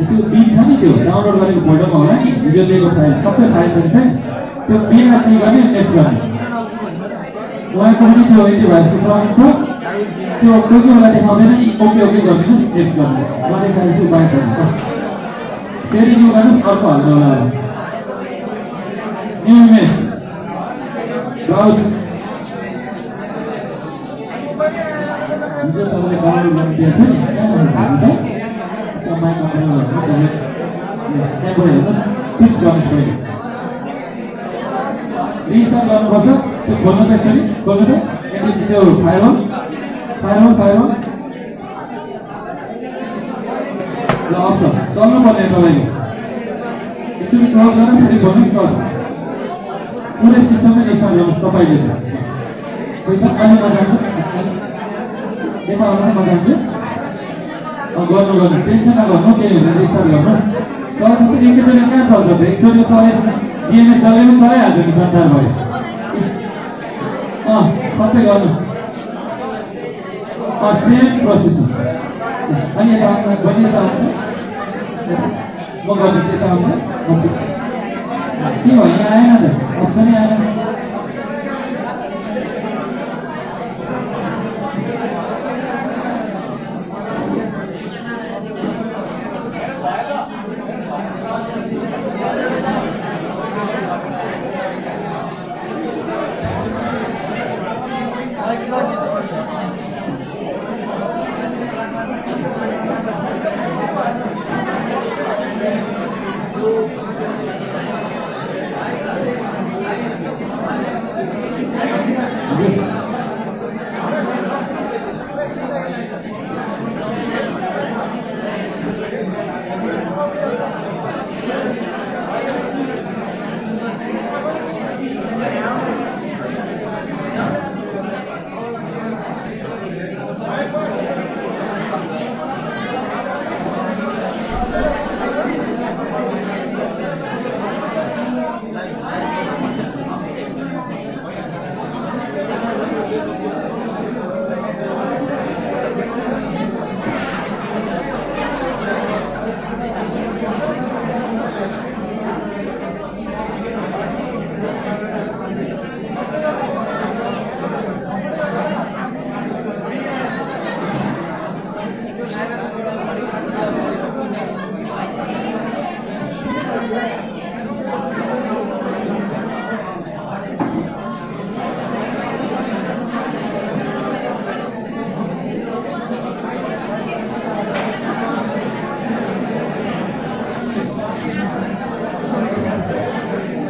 S1: त्यो बिल छ नि त्यो डाउनलोड गरेको फोल्डरमा होला नि हिजो दिएको फाइल सबै फाइल छ त्यो बिलमा क्लिक गर्ने नेक्स्ट गर्ने उहाँको पनि त्यो एन्टिभाइरसको प्रब्लम छ त्यो कोही बेला देखाउँदैन ओके गरिदिनुहोस् नेक्स्ट गर्नुहोस् म देखाएछु बाई फेरि न्यू गर्नुहोस् अर्को हाल्नु होला न्यू इमेज ब्राउज हिजो तपाईँले डाउनलोड गर्नु दिएको थियो नि त्यहाँबाट हेर्नुहोस् फिक्स गर्नुहोस् पहिले रिस्टार्ट गर्नुपर्छ त्यो खोल्नु त एकचोटि खोल्नु त त्यो फाइल ल अफ छ चल्नु पर्ने तपाईँले एकचोटि क्लोज गरेर फेरि खोल्नुहोस् चल्छ पुरै सिस्टमै रिस्टार्ट गर्नुहोस् तपाईँले चाहिँ कोही त अहिले म जान्छु यता आउनु म जान्छु गर्नु टेन्सन नगर्नु केही हुँदैन रिस्टार्ट गर्नु चल्छ त एकैचोटि कहाँ चल्छ त एकचोटि चले डिएमएस चले पनि चलाइहाल्छ नि संसार भयो सबै गर्नुहोस् सेम प्रोसेस हो अनि यता बहिनी यता आउँछ म गरिदिन्छु यता आउँछ के भयो यहाँ आएन त अप्सनै आएन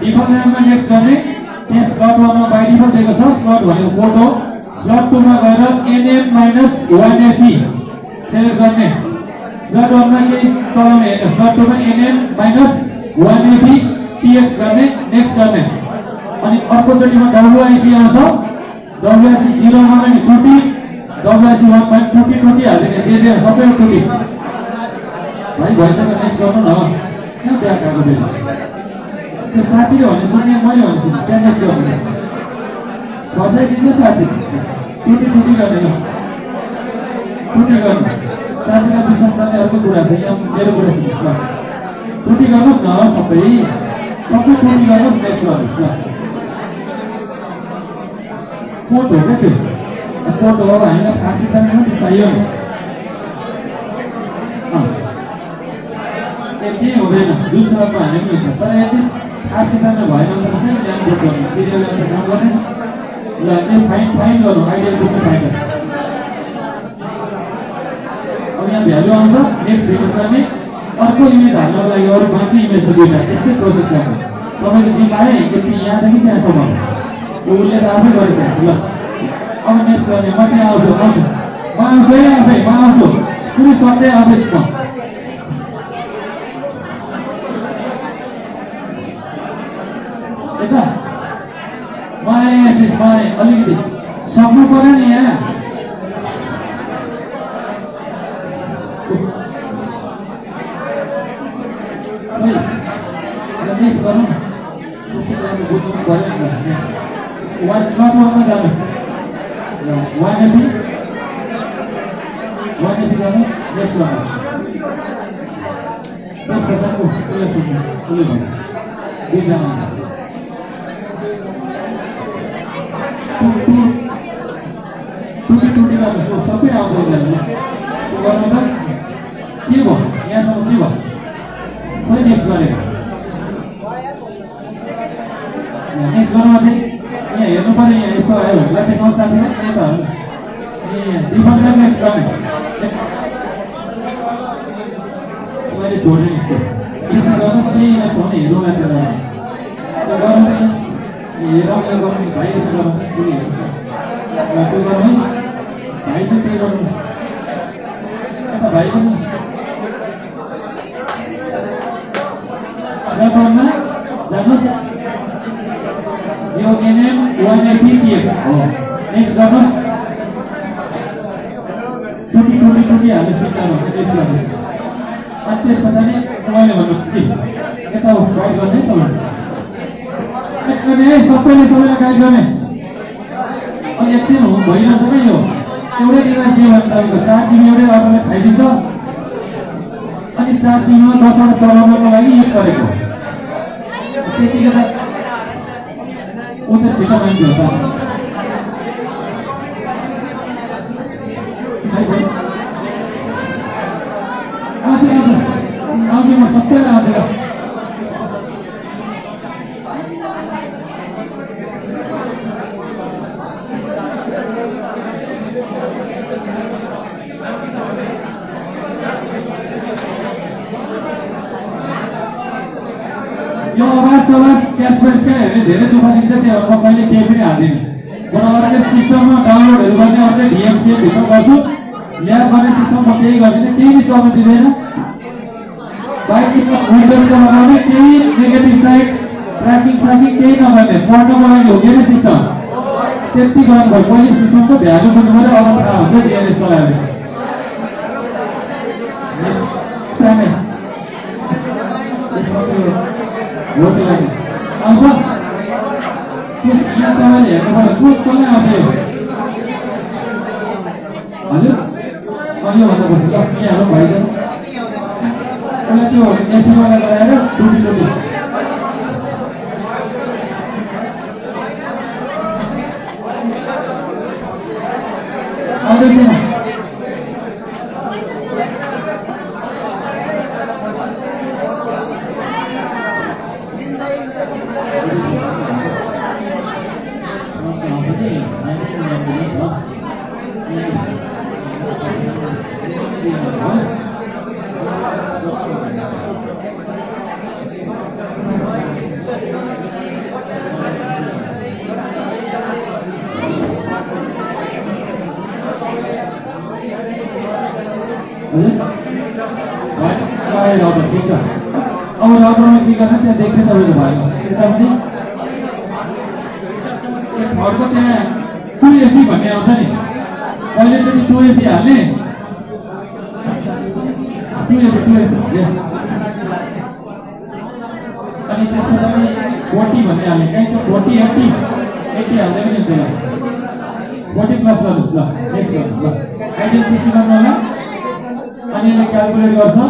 S1: डिफल्ट र्याममा नेक्स्ट गर्ने त्यहाँ स्लट 1 मा बाइ डिफल्ट दिएको छ स्लट भनेको पोर्ट हो स्लट 2 मा गएर nm-1fe सेलेक्ट गर्ने स्लट 1 मा केही चलाउने हैन स्लट 2 मा nm-1fe tx गर्ने नेक्स्ट गर्ने अनि अर्को चोटीमा WIC आउँछ WIC 0 मा पनि त्रुटि WIC 1 मा त्रुटि हाल्दिने जे सबै त्रुटि भाइ भइसक्यो नेक्स्ट गर्नु न किन त्यहाँ गएको फेरि त्यो साथीले भने सुने मैले भने सुने त्यहाँ नेक्स्ट गर्नु फसाइदिन्छ साथी त्रुटि गर्ने ल त्रुटि गर्नु साथीलाई विश्वास गर्ने अर्को कुरा छ यहाँ मेरो कुरा सुन्नुहोस् ल त्रुटि गर्नुहोस् न सबै त्रुटि गर्नुहोस् नेक्स्ट गर्नुहोस् ल कोट हो क्या त्यो कोट हो अब हामीलाई फाँसी तान्नु पनि चाहियो नि केही हुँदैन जुन समयमा हामी पनि हुन्छ तर एटलिस्ट फाँसी तान्नु भएन भने चाहिँ ल्यान्ड बोर्ड गर्नु सिरियल ल्यान्ड काम गर्ने ल त्यो फाइन गर्नु आइडियल बेसी फाइन अब यहाँ भ्यालु आउँछ नेक्स्ट फिनिस गर्ने अर्को इमेज हाल्नको लागि अरू बाँकी इमेज छ दुईवटा त्यस्तै प्रोसेस गर्नु तपाईँले जे पाएँ यति यहाँदेखि त्यहाँसम्म उसले त आफै गरिसकेको ल अब नेक्स्ट गर्ने म त्यहाँ आउँछु म आउँछु है आफै म आउँछु कुनै सधैँ आफै म यता म आएँ अलिकति सक्नु पर्यो नि यहाँ नेक्स्ट गरौँ बुझ्नु पर्यो नि वान स्लट 1 मा जानुहोस् 180 गर्नुहोस् नेक्स्ट गर्नुहोस् त्यस पछाडिको उसले सुन्नु उसले भन्छ दुईजना टुटी गर्नुहोस् सबै आउँछ गर्नु त के भयो यहाँसम्म के भयो खोइ नेक्स्ट गरेको नेक्स्ट गर्नु मात्रै यहाँ हेर्नु पर्यो यहाँ यस्तो आयो भने देखाउँछ साथीलाई त्यही त हो ए डिफल्ट नेक्स्ट गर्ने मैले छोड्ने यस्तो यति गर्नुहोस् केही नछाउने हेरौँला त्यो गर्नु चाहिँ हेरौँ यो गर्नु भाइ यसो गर्नु कुनै हेर्छ त्यो गर्नु है भाइ चाहिँ त्यही गर्नु यता भाइ पनि ल्यापटपमा जानुहोस् यो nm-1fe tx हो नेक्स्ट गर्नुहोस् टुटी हाल्नुहोस् नेक्स्ट गर्नुहोस् अनि त्यस पछाडि मैले भन्नु के यता गाइड गर्ने तपाईँ है सबैलाई गाइड गर्ने अनि एकछिन भइरहेको क्या यो एउटै डिभाइस दियो भने तपाईँको 4 GB एउटै अर्डरले खाइदिन्छ अनि 4 GB मा 10 वटा चलाउनको लागि एक गरेको त्यतिखेर उता छिटो मान्छे हो त आउँछ म सबैलाई आउँछु ल यो आवाज क्यासब्याक हेर्ने धेरै दुःख दिन्छ त्यो म कहिले केही पनि हाल्दिनँ म अर्कै सिस्टममा डाउनलोडहरू गर्ने अर्कै DMCA भित्र गर्छु ल्याब गर्ने सिस्टम म केही गर्दिनँ केही पनि चल्न दिँदैन बाइक विन्डोजको लगाउने केही नेगेटिभ साइड ट्र्याकिङ केही नगर्ने पढ्नको लागि हो कि सिस्टम त्यति गर्नुभयो पहिले सिस्टमको भ्यालु बुझ्नु पऱ्यो अब थाहा हुन्छ DNS चलाएपछि सानै आउँछ यहाँ तपाईँले हेर्नु पर्यो कसलाई आउँछ यो हजुर यो भन्दा पर्छ ल यहाँहरू भइजानु उसलाई त्यो एफीवाला लगाएर टुटी आउँदैछ
S3: रबर ठिक छ अब रबरमा के गर्छ त्यहाँ देख्छ तपाईँको भयो यतापट्टि थर्डको त्यहाँ 2FE भन्ने आउँछ नि पहिलोचोटि 2FE हाल्ने 2FE यस अनि त्यसपछि 40 भन्ने हाल्ने कहीँ छ 40 80 हाल्दै पनि हुन्छ ल 40 प्लस गर्नुहोस् ल नेक्स्ट गर्नुहोस् ल आइडेन्टिटी गर्नु होला अनि यसले क्याल्कुलेट गर्दा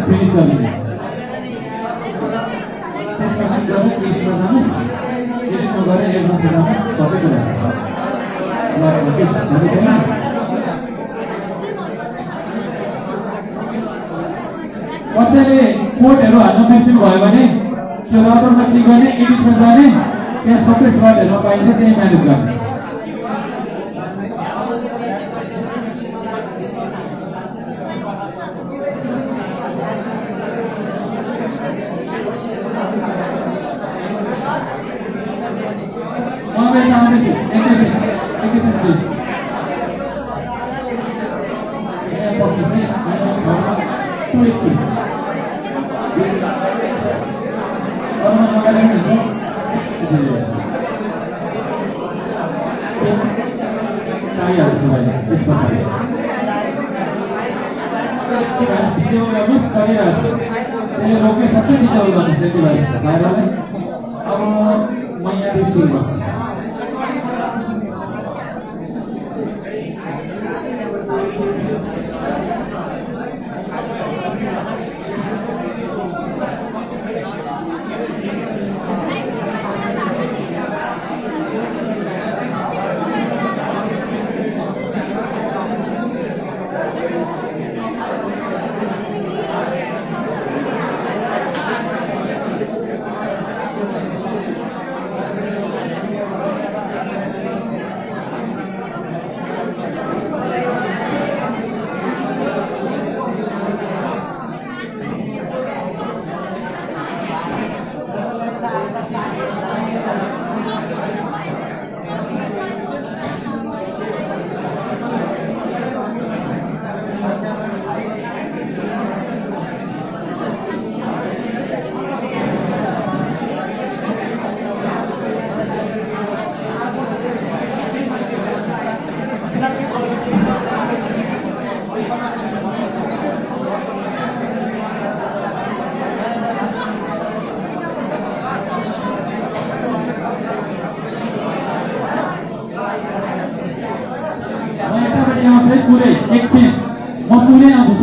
S3: फिनिस गर्ने त्यसपछि गएर एडिटमा जानुहोस् एडिटमा गएर एडभान्स जानुहोस् सबै कुरा कसैले कोडहरू हाल्न बिर्सिनु भयो भने त्यो रबरमा क्लिक गर्ने एडिटमा जाने त्यहाँ सबै स्लटहरूमा पाइन्छ त्यही म्यानेज गर्ने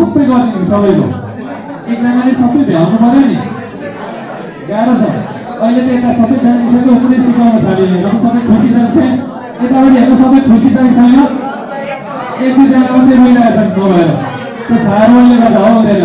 S3: सबै गरिदिन्छु सबैको एकजनाले सबै भ्याउनु पर्यो नि गाह्रो छ अहिले त यता सबै जानिसक्यो कुनै सिकाउन थालिने सबै खुसी छ यतापट्टि हेर्नु सबै खुसी चाहिँ छैन एक दुईजना मात्रै रोइरहेको छ नभएर त्यो फायरवलले गर्दा हो हुँदैन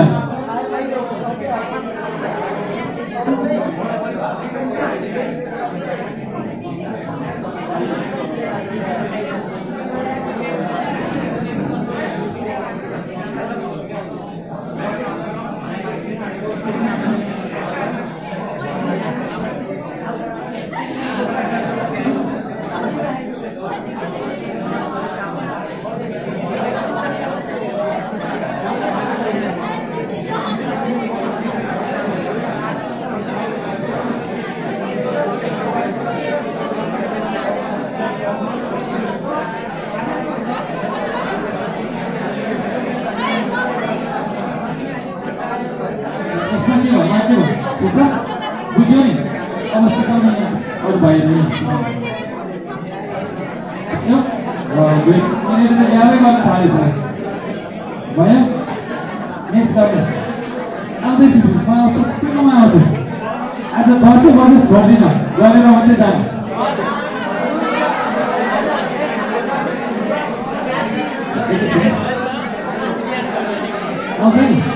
S3: छोड्दिनँ गरेर मात्रै जानु आउँछ नि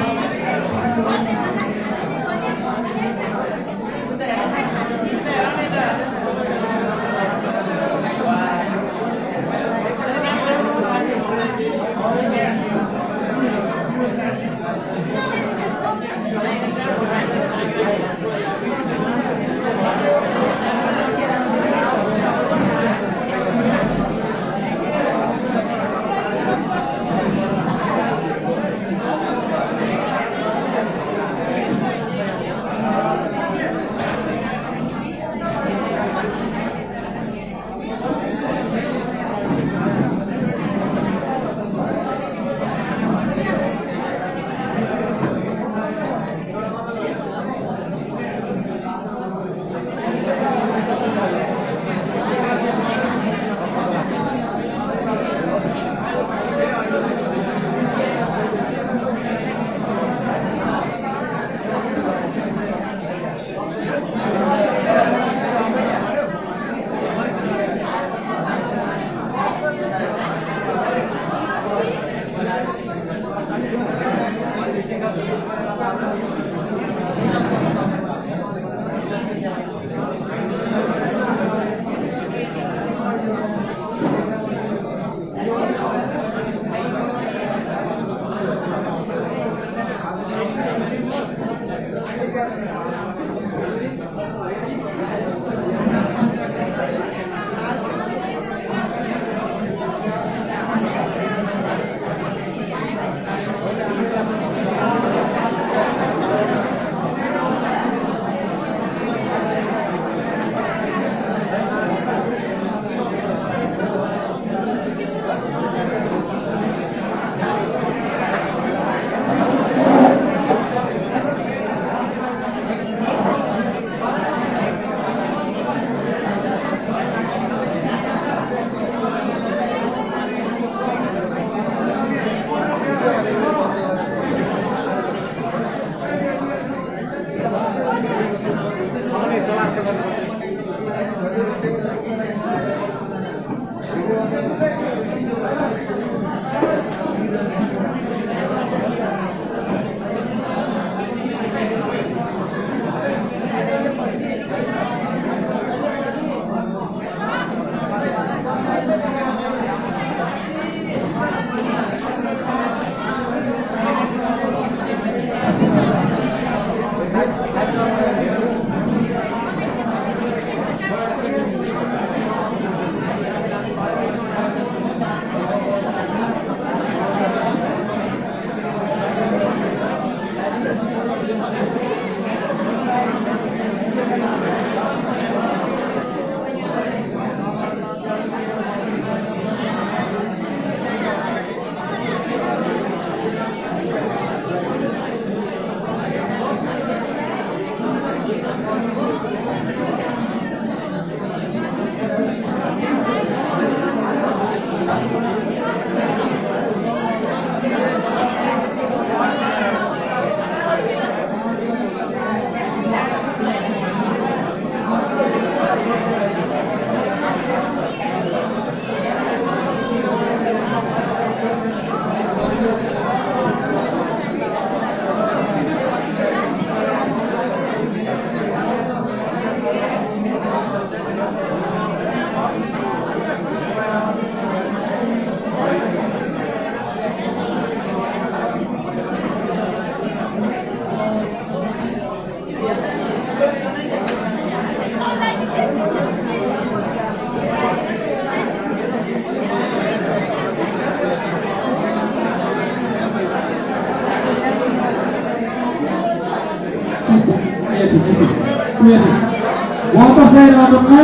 S3: वाटर साइड अटोमा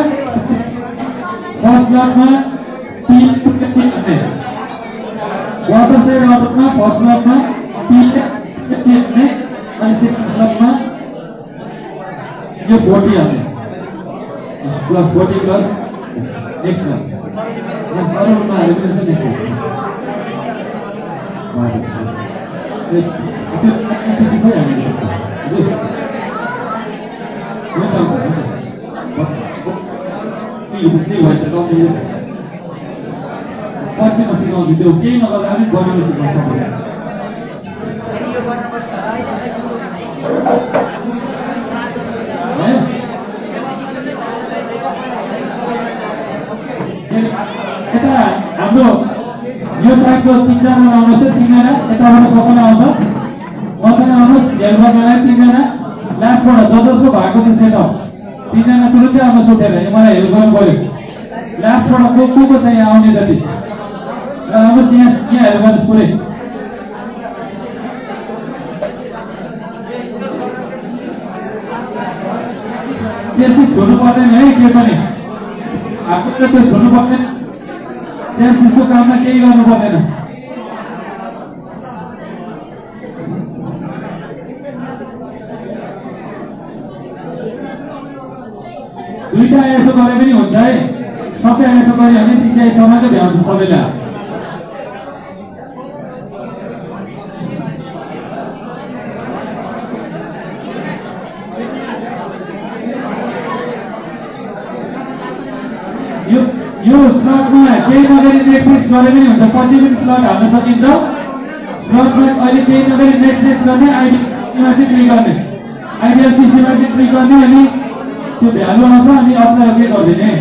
S3: फर्स्ट लटमा 3 वाटर साइड अटोमा फर्स्ट लटमा 3 अनि सेकेन्ड लटमा यो 40 हाल्ने प्लस 40 प्लस नेक्स्ट लट अरूमा हाल्यो भने चाहिँ नेक्स्ट पछि म सिकाउँछु त्यो केही नगर्दा पनि बनाउन सिकाउन सक्दैन यता हाम्रो यो साइडको 3 जना आउनुहोस् 3 जना यताबाट पकाउन आउँछ मसँग आउनुहोस् हेल्प गर्नलाई 3 जना लास्टबाट जसको भएको छ सेटअप 3 जना तुरुन्तै आउनुहोस् उठेर मलाई हेल्प गर्नु पर्यो लास्टबाट को चाहिँ आउने जति आउनुहोस् यहाँ हेल्प गर्नुहोस् पुरै चेसिस छोड्नु पर्दैन है के पनि आफूले त्यो छोड्नु पर्दैन चेसिसको काममा केही गर्नु पर्दैन दुईटा यसो गरे पनि हुन्छ है सबै यसो गरे भने सिसिआई समाजै भ्याउँछ सबैलाई यो स्लटमा केही नगरी नेक्स्ट गरे पनि हुन्छ पछि पनि स्लट हाल्न सकिन्छ स्लटमा अहिले केही नगरी नेक्स्ट गर्ने आइडियामा चाहिँ क्लिक गर्ने आइडियल पिसीमा चाहिँ क्लिक गर्ने अनि त्यो भ्यालु आउँछ अनि अप्लाई ओके गरिदिने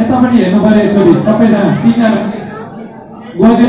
S3: यतापट्टि हेर्नु पर्यो एकचोटि सबैजना 3 जना गयो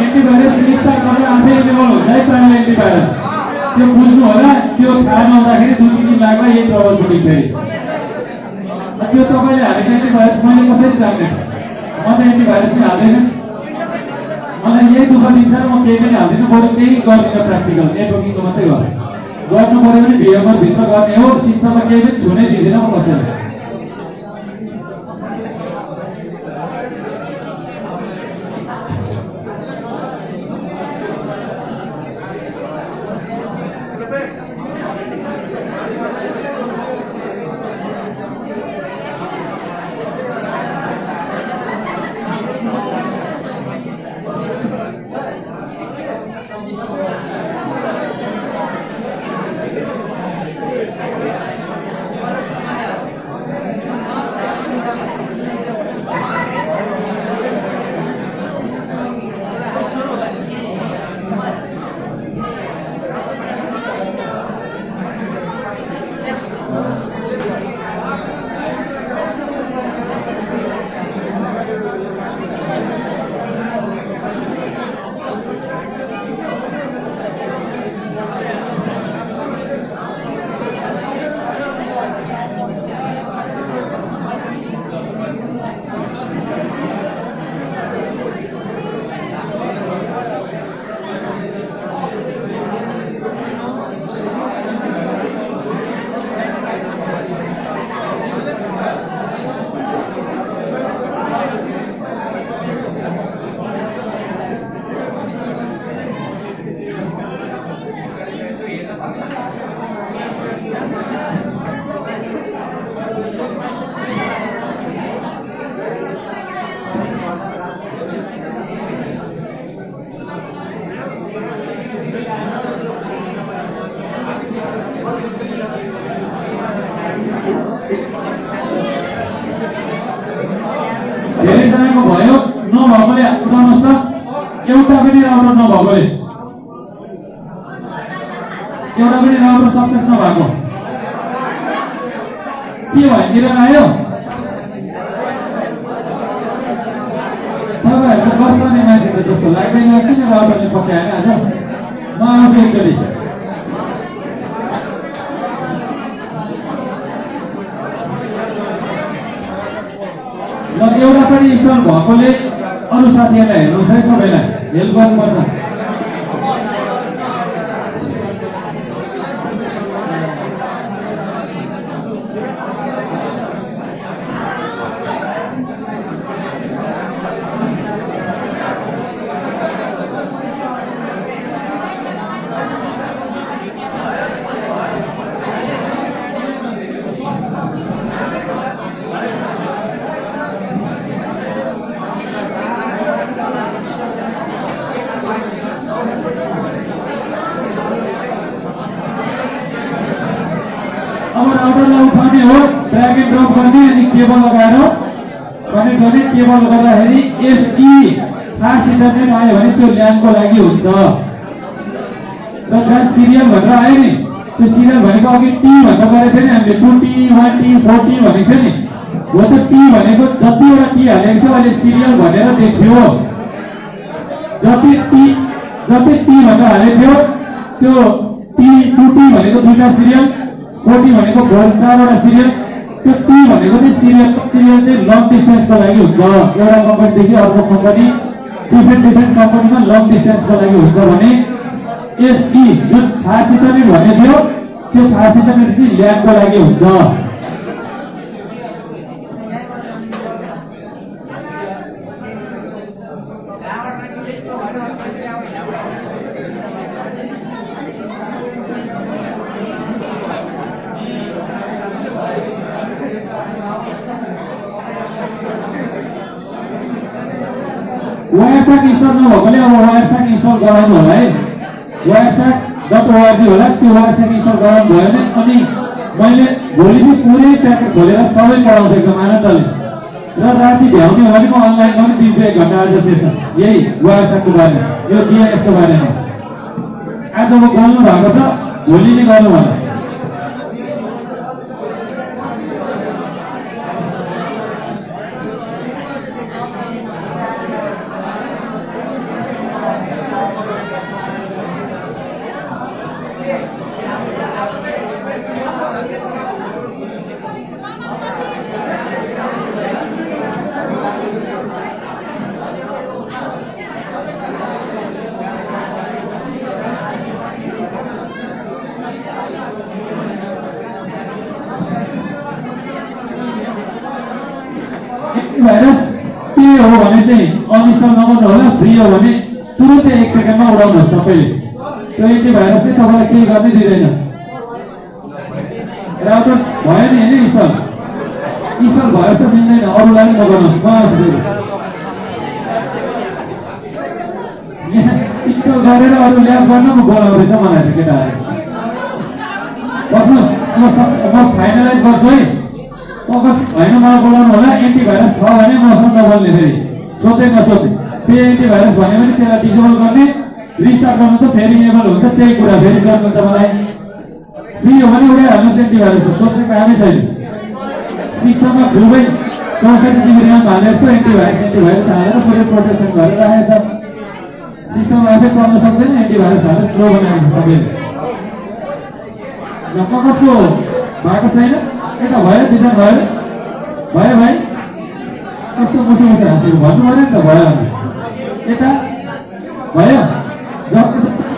S3: एन्टिभाइरस इन्स्टल गरेर आफै इनेबल हुन्छ है प्राइमरी एन्टिभाइरस। त्यो बुझ्नु होला, त्यो थाहा नहुँदाखेरि 2-3 दिन लाग्ला यही प्रब्लम छुट्टी फेरि। त्यो तपाईले हालेको एन्टिभाइरस मैले कसरी जान्ने? म त एन्टिभाइरस नै हाल्दैन। मलाई यही दुःख दिन्छ र म केही पनि हाल्दिनँ, बरु केही गर्दिनँ प्र्याक्टिकल नेटवर्किङको मात्रै गर्छु। गर्नु पर्यो भने VMware भित्र गर्ने हो, सिस्टममा केही पनि छुनै दिँदिनँ म कसैलाई। धेरैजनाको भयो नभएकोले उठाउनुहोस् त, एउटा पनि राम्रो नभएकोले, एउटा पनि राम्रो सक्सेस नभएको के भयो? किरण आयो? तपाईँहरूको बस्ने मान्छे त जस्तो लाग्दैन, किन राउटरले पक्याएन आज? म आउँछु एकचोटि। एउटा पनि इन्स्टल भएकोले अरू साथीहरूलाई हेर्नुहोस् है, सबैलाई हेल्प गर्नुपर्छ। अब राउटरलाई उठाउने हो, ड्र्याग एन्ड ड्रप गर्ने अनि केबल लगाएर कनेक्ट गर्ने। केबल गर्दाखेरि एफई फास्ट इन्टरनेट आयो भने त्यो ल्यानको लागि हुन्छ। र जहाँ सिरियल भनेर आयो नि, त्यो सिरियल भनेको अघि टी भनेर गरेको थियो नि हामीले, 2T 1T 4T भनेको थियो नि, हो त्यो टी भनेको जतिवटा टी हालेको थियो अहिले सिरियल भनेर देखियो। जति टी भनेर हालेको थियो त्यो टी 2T भनेको 2टा सिरियल, 4T भनेको 4वटा सिरियल। त्यो टी भनेको चाहिँ सिरियल चाहिँ लङ डिस्टेन्सको लागि हुन्छ। एउटा कम्पनीदेखि अर्को कम्पनी डिफ्रेन्ट कम्पनीमा लङ डिस्टेन्सको लागि हुन्छ भने एफई जुन फास्ट इन्टरनेट भन्ने थियो त्यो फास्ट इन्टरनेट चाहिँ ल्यानको लागि हुन्छ। वायरसाक इन्स्टल नभएकोले अब वायरसाक इन्स्टल गराउनु होला है। वायरसाक.org होला, त्यो वायरसाक इन्स्टल गराउनु भयो भने अनि मैले भोलि चाहिँ पुरै प्याकेट खोलेर सबै पढाउँछु एकदम आनन्दले। र राति भ्याउने हो भने म अनलाइनमा पनि दिन्छु 1 घण्टा आज सेसन यही वायरसाकको बारेमा, यो जीएनएसको बारेमा। आज म बोल्नु भएको छ, भोलि नै गर्नु होला। भाइरस के हो भने चाहिँ अनइन्स्टल नगर्नु होला, फ्री हो भने तुरुन्तै 1 सेकेन्डमा उडाउनुहोस् सबैले। त्यो एन्टिभाइरसले तपाईँलाई केही गर्नै दिँदैन। राउटर भयो नि होइन इन्स्टल भयो जस्तो मिल्दैन, अरूलाई पनि नगर्नुहोस्। यहाँ इन्स्टल गरेर अरू ल्याब गर्न म बोलाउँदैछ मलाई त केटाहरू। बस्नुहोस्, म फाइनलाइज गर्छु है। फोकस होइन मलाई बोलाउनु होला। एन्टिभाइरस छ भने मसँग नबोल्ने, फेरि सोध्दै नसोध्ने। त्यो एन्टिभाइरस भन्यो भने त्यसलाई डिसेबल गर्ने, रिस्टार्ट गर्नु त फेरि इनेबल हुन्छ। त्यही कुरा फेरि सोध्नुहुन्छ मलाई। फ्री हो भने उडाइहाल्नुहोस् एन्टिभाइरस, सोध्ने कामै छैन। सिस्टममा खुबै 64 GB ऱ्याम हाले जस्तो एन्टिभाइरस हालेर पुरै प्रोटेक्सन गरेर राखेको छ। सिस्टम आफै चल्न सक्दैन, एन्टिभाइरस हालेर स्लो बनाएको छ सबैले। र कसको भएको छैन यता भयो, दिदा भयो भाइ कस्तो मुसो हाँसेको भन्नु पऱ्यो नि त। भयो भने यता भयो,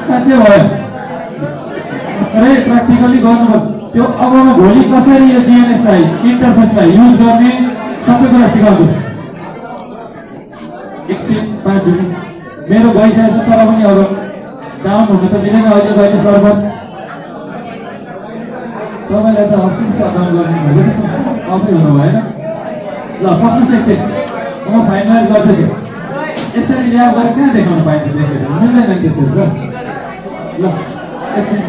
S3: साँच्चै भयो। अरे प्र्याक्टिकली गर्नु त्यो। अब म भोलि कसरी यो जीएनएसलाई इन्टरफेसलाई युज गर्ने सबै कुरा सिकाउँछु। एकछिन 5 मिनट मेरो गइसकेको छ, तर पनि अब डाउन हुन त मिलेन अहिले सर्भर। तपाईँलाई त अस्ति सटडाउन गर्ने भएको आफै हुनु भएन। ल सक्नुहोस् एकछिन, म फाइनलाइज गर्दैछु। यसरी ल्याब गरेर कहाँ देखाउनु पाइन्छ, देखेर मिल्दैन त्यसरी त। ल एकछिन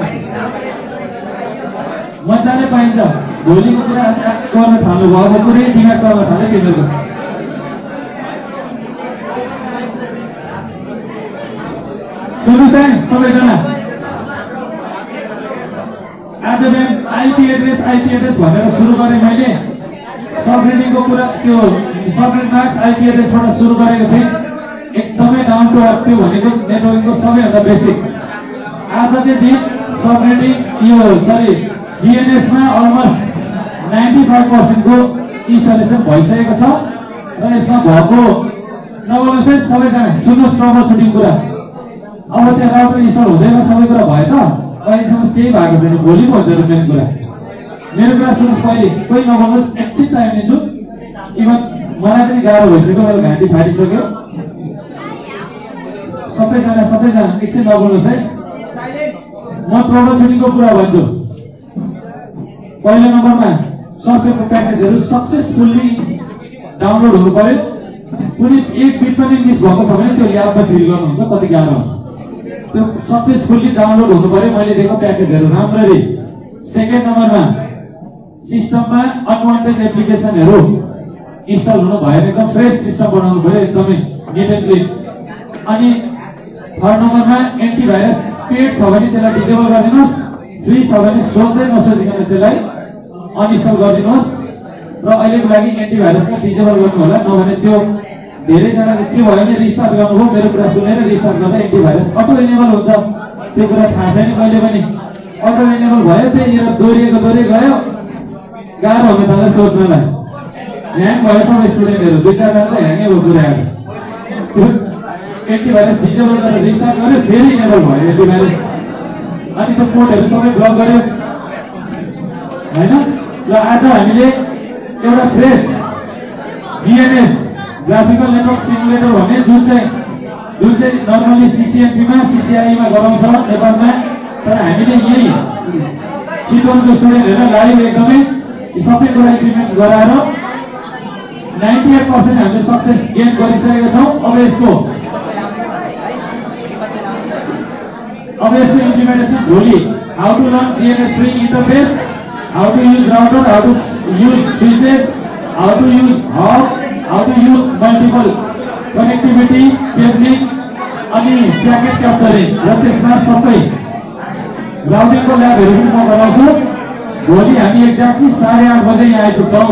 S3: मजाले पाइन्छ। भोलिको कुरा गर्न थाल्नुभयो, अब पुरै दिमाग चल्न थाल्यो तिमीहरूको। सुन्नुहोस् है सबैजना, आज बिहान आइपी एड्रेस भनेर सुरु गरेँ मैले। सबरिडिङको कुरा, त्यो सबरिड मार्क्स आइपी एड्रेसबाट सुरु गरेको थिएँ। एकदमै डाउन टु अर्थ त्यो भनेको नेटवर्किङको सबैभन्दा बेसिक। आजकै दिन सबरिडिङ यो जीएनएसमा अलमोस्ट 95% को इन्स्टलेसन भइसकेको छ। र यसमा भएको नगर्नुहोस् है सबैजना, सुन्नुहोस् ट्रबल सुटिङ कुरा। अब त्यहाँ राउटर इन्स्टल हुँदैन, सबै कुरा भयो त। अहिलेसम्म केही भएको छैन, भोलि पो हुन्छ मेन कुरा। मेरो कुरा सुन्नुहोस् पहिले, कोही नबोल्नुहोस्, एकछिन टाइम लिन्छु। इभन मलाई पनि गाह्रो भइसक्यो, मेरो घाँटी फाटिसक्यो। सबैजना एकछिन नबोल्नुहोस् है। म ट्रबल सुटिङको कुरा भन्छु। पहिलो नम्बरमा सफ्टवेयरको प्याकेजहरू सक्सेसफुल्ली डाउनलोड हुनु पर्यो। कुनै एक बिट पनि मिस भएको छ भने त्यो ल्याबमा फिल गर्नुहुन्छ, कति गाह्रो हुन्छ। त्यो सक्सेसफुल्ली डाउनलोड हुनु पर्यो मैले दिएको प्याकेजहरू राम्ररी। सेकेन्ड नम्बरमा सिस्टममा अनवान्टेड एप्लिकेसनहरू इन्स्टल हुनु भएन, एकदम फ्रेस सिस्टम बनाउनु पर्यो, एकदमै निट एन्ड क्लिन। अनि थर्ड नम्बरमा एन्टिभाइरस पेड छ भने त्यसलाई डिसेबल गरिदिनुहोस्, फ्री छ भने सोच्दै नसोचिकन त्यसलाई अनइन्स्टल गरिदिनुहोस् र अहिलेको लागि एन्टिभाइरसलाई डिसेबल गर्नु होला, नभने त्यो धेरैजनाले के भयो भने रिस्टार्ट गर्नुभयो, मेरो कुरा सुनेर रिस्टार्ट गर्दा एन्टिभाइरस अटो इनेबल हुन्छ, त्यो कुरा थाहा छैन कहिले पनि। अटो इनेबल भयो त्यही दोहोरिएको गयो, गाह्रो हुन थाल्यो सोच्नलाई। ह्याङ भयो सब स्टुडेन्टहरू, 2-4 त ह्याङै भयो पुऱ्याएर। एन्टिभाइरस डिसेबल गरेर रिस्टार्ट गर्यो, फेरि इनेबल भयो एन्टिभाइरस, अनि त्यो कोडहरू सबै ब्लक गर्यो हैन। ल आज हामीले एउटा fresh GNS graphical network simulator भन्ने जुन चाहिँ नर्मली CCNP-मा CCI-मा गराउँछ नेपालमा, तर हामीले यही चितवनको स्टुडेन्टहरूलाई लाइभ एकदमै सबै कुरा इम्प्लिमेन्ट गराएर 98% हामीले सक्सेस गेन गरिसकेका छौँ। अब यसको इम्प्लिमेन्टेसन भोलि how to learn GNS three interface, how to use router, how to use switches, how to use hub, how to use multiple connectivity cabling अनि प्याकेट क्याप्चरिङ र त्यसमा सबै राउटिङको ल्याबहरू पनि म गराउँछु। भोलि हामी एक्ज्याक्टली 8:30 बजे यहाँ आइपुग्छौँ।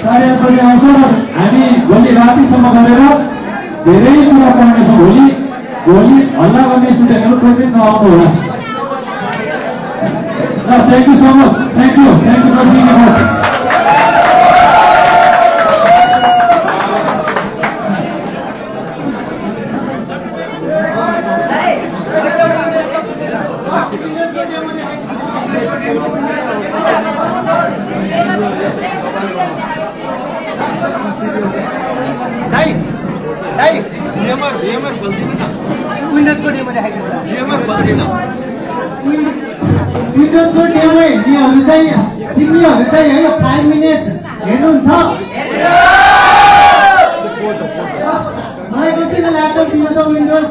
S3: 8:30 बजे आउँछौँ र हामी भोलि रातिसम्म गरेर धेरै कुरा पढ्नेछौँ। भोलि हल्ला गर्ने स्टुडेन्टहरू कोही पनि नआउनु होला। Thank you so much, thank you for being here.
S4: विन्डोजको डेमो हेर्नेहरू चाहिँ सिक्नेहरू चाहिँ है 5 मिनट हेर्नुहुन्छ। मलाई कसैको ल्यापटप दिनु त विन्डोज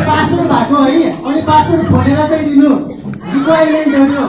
S4: पासवर्ड भएको है, अनि पासवर्ड खोलेर चाहिँ दिनु रिक्वायरमेन्टहरू।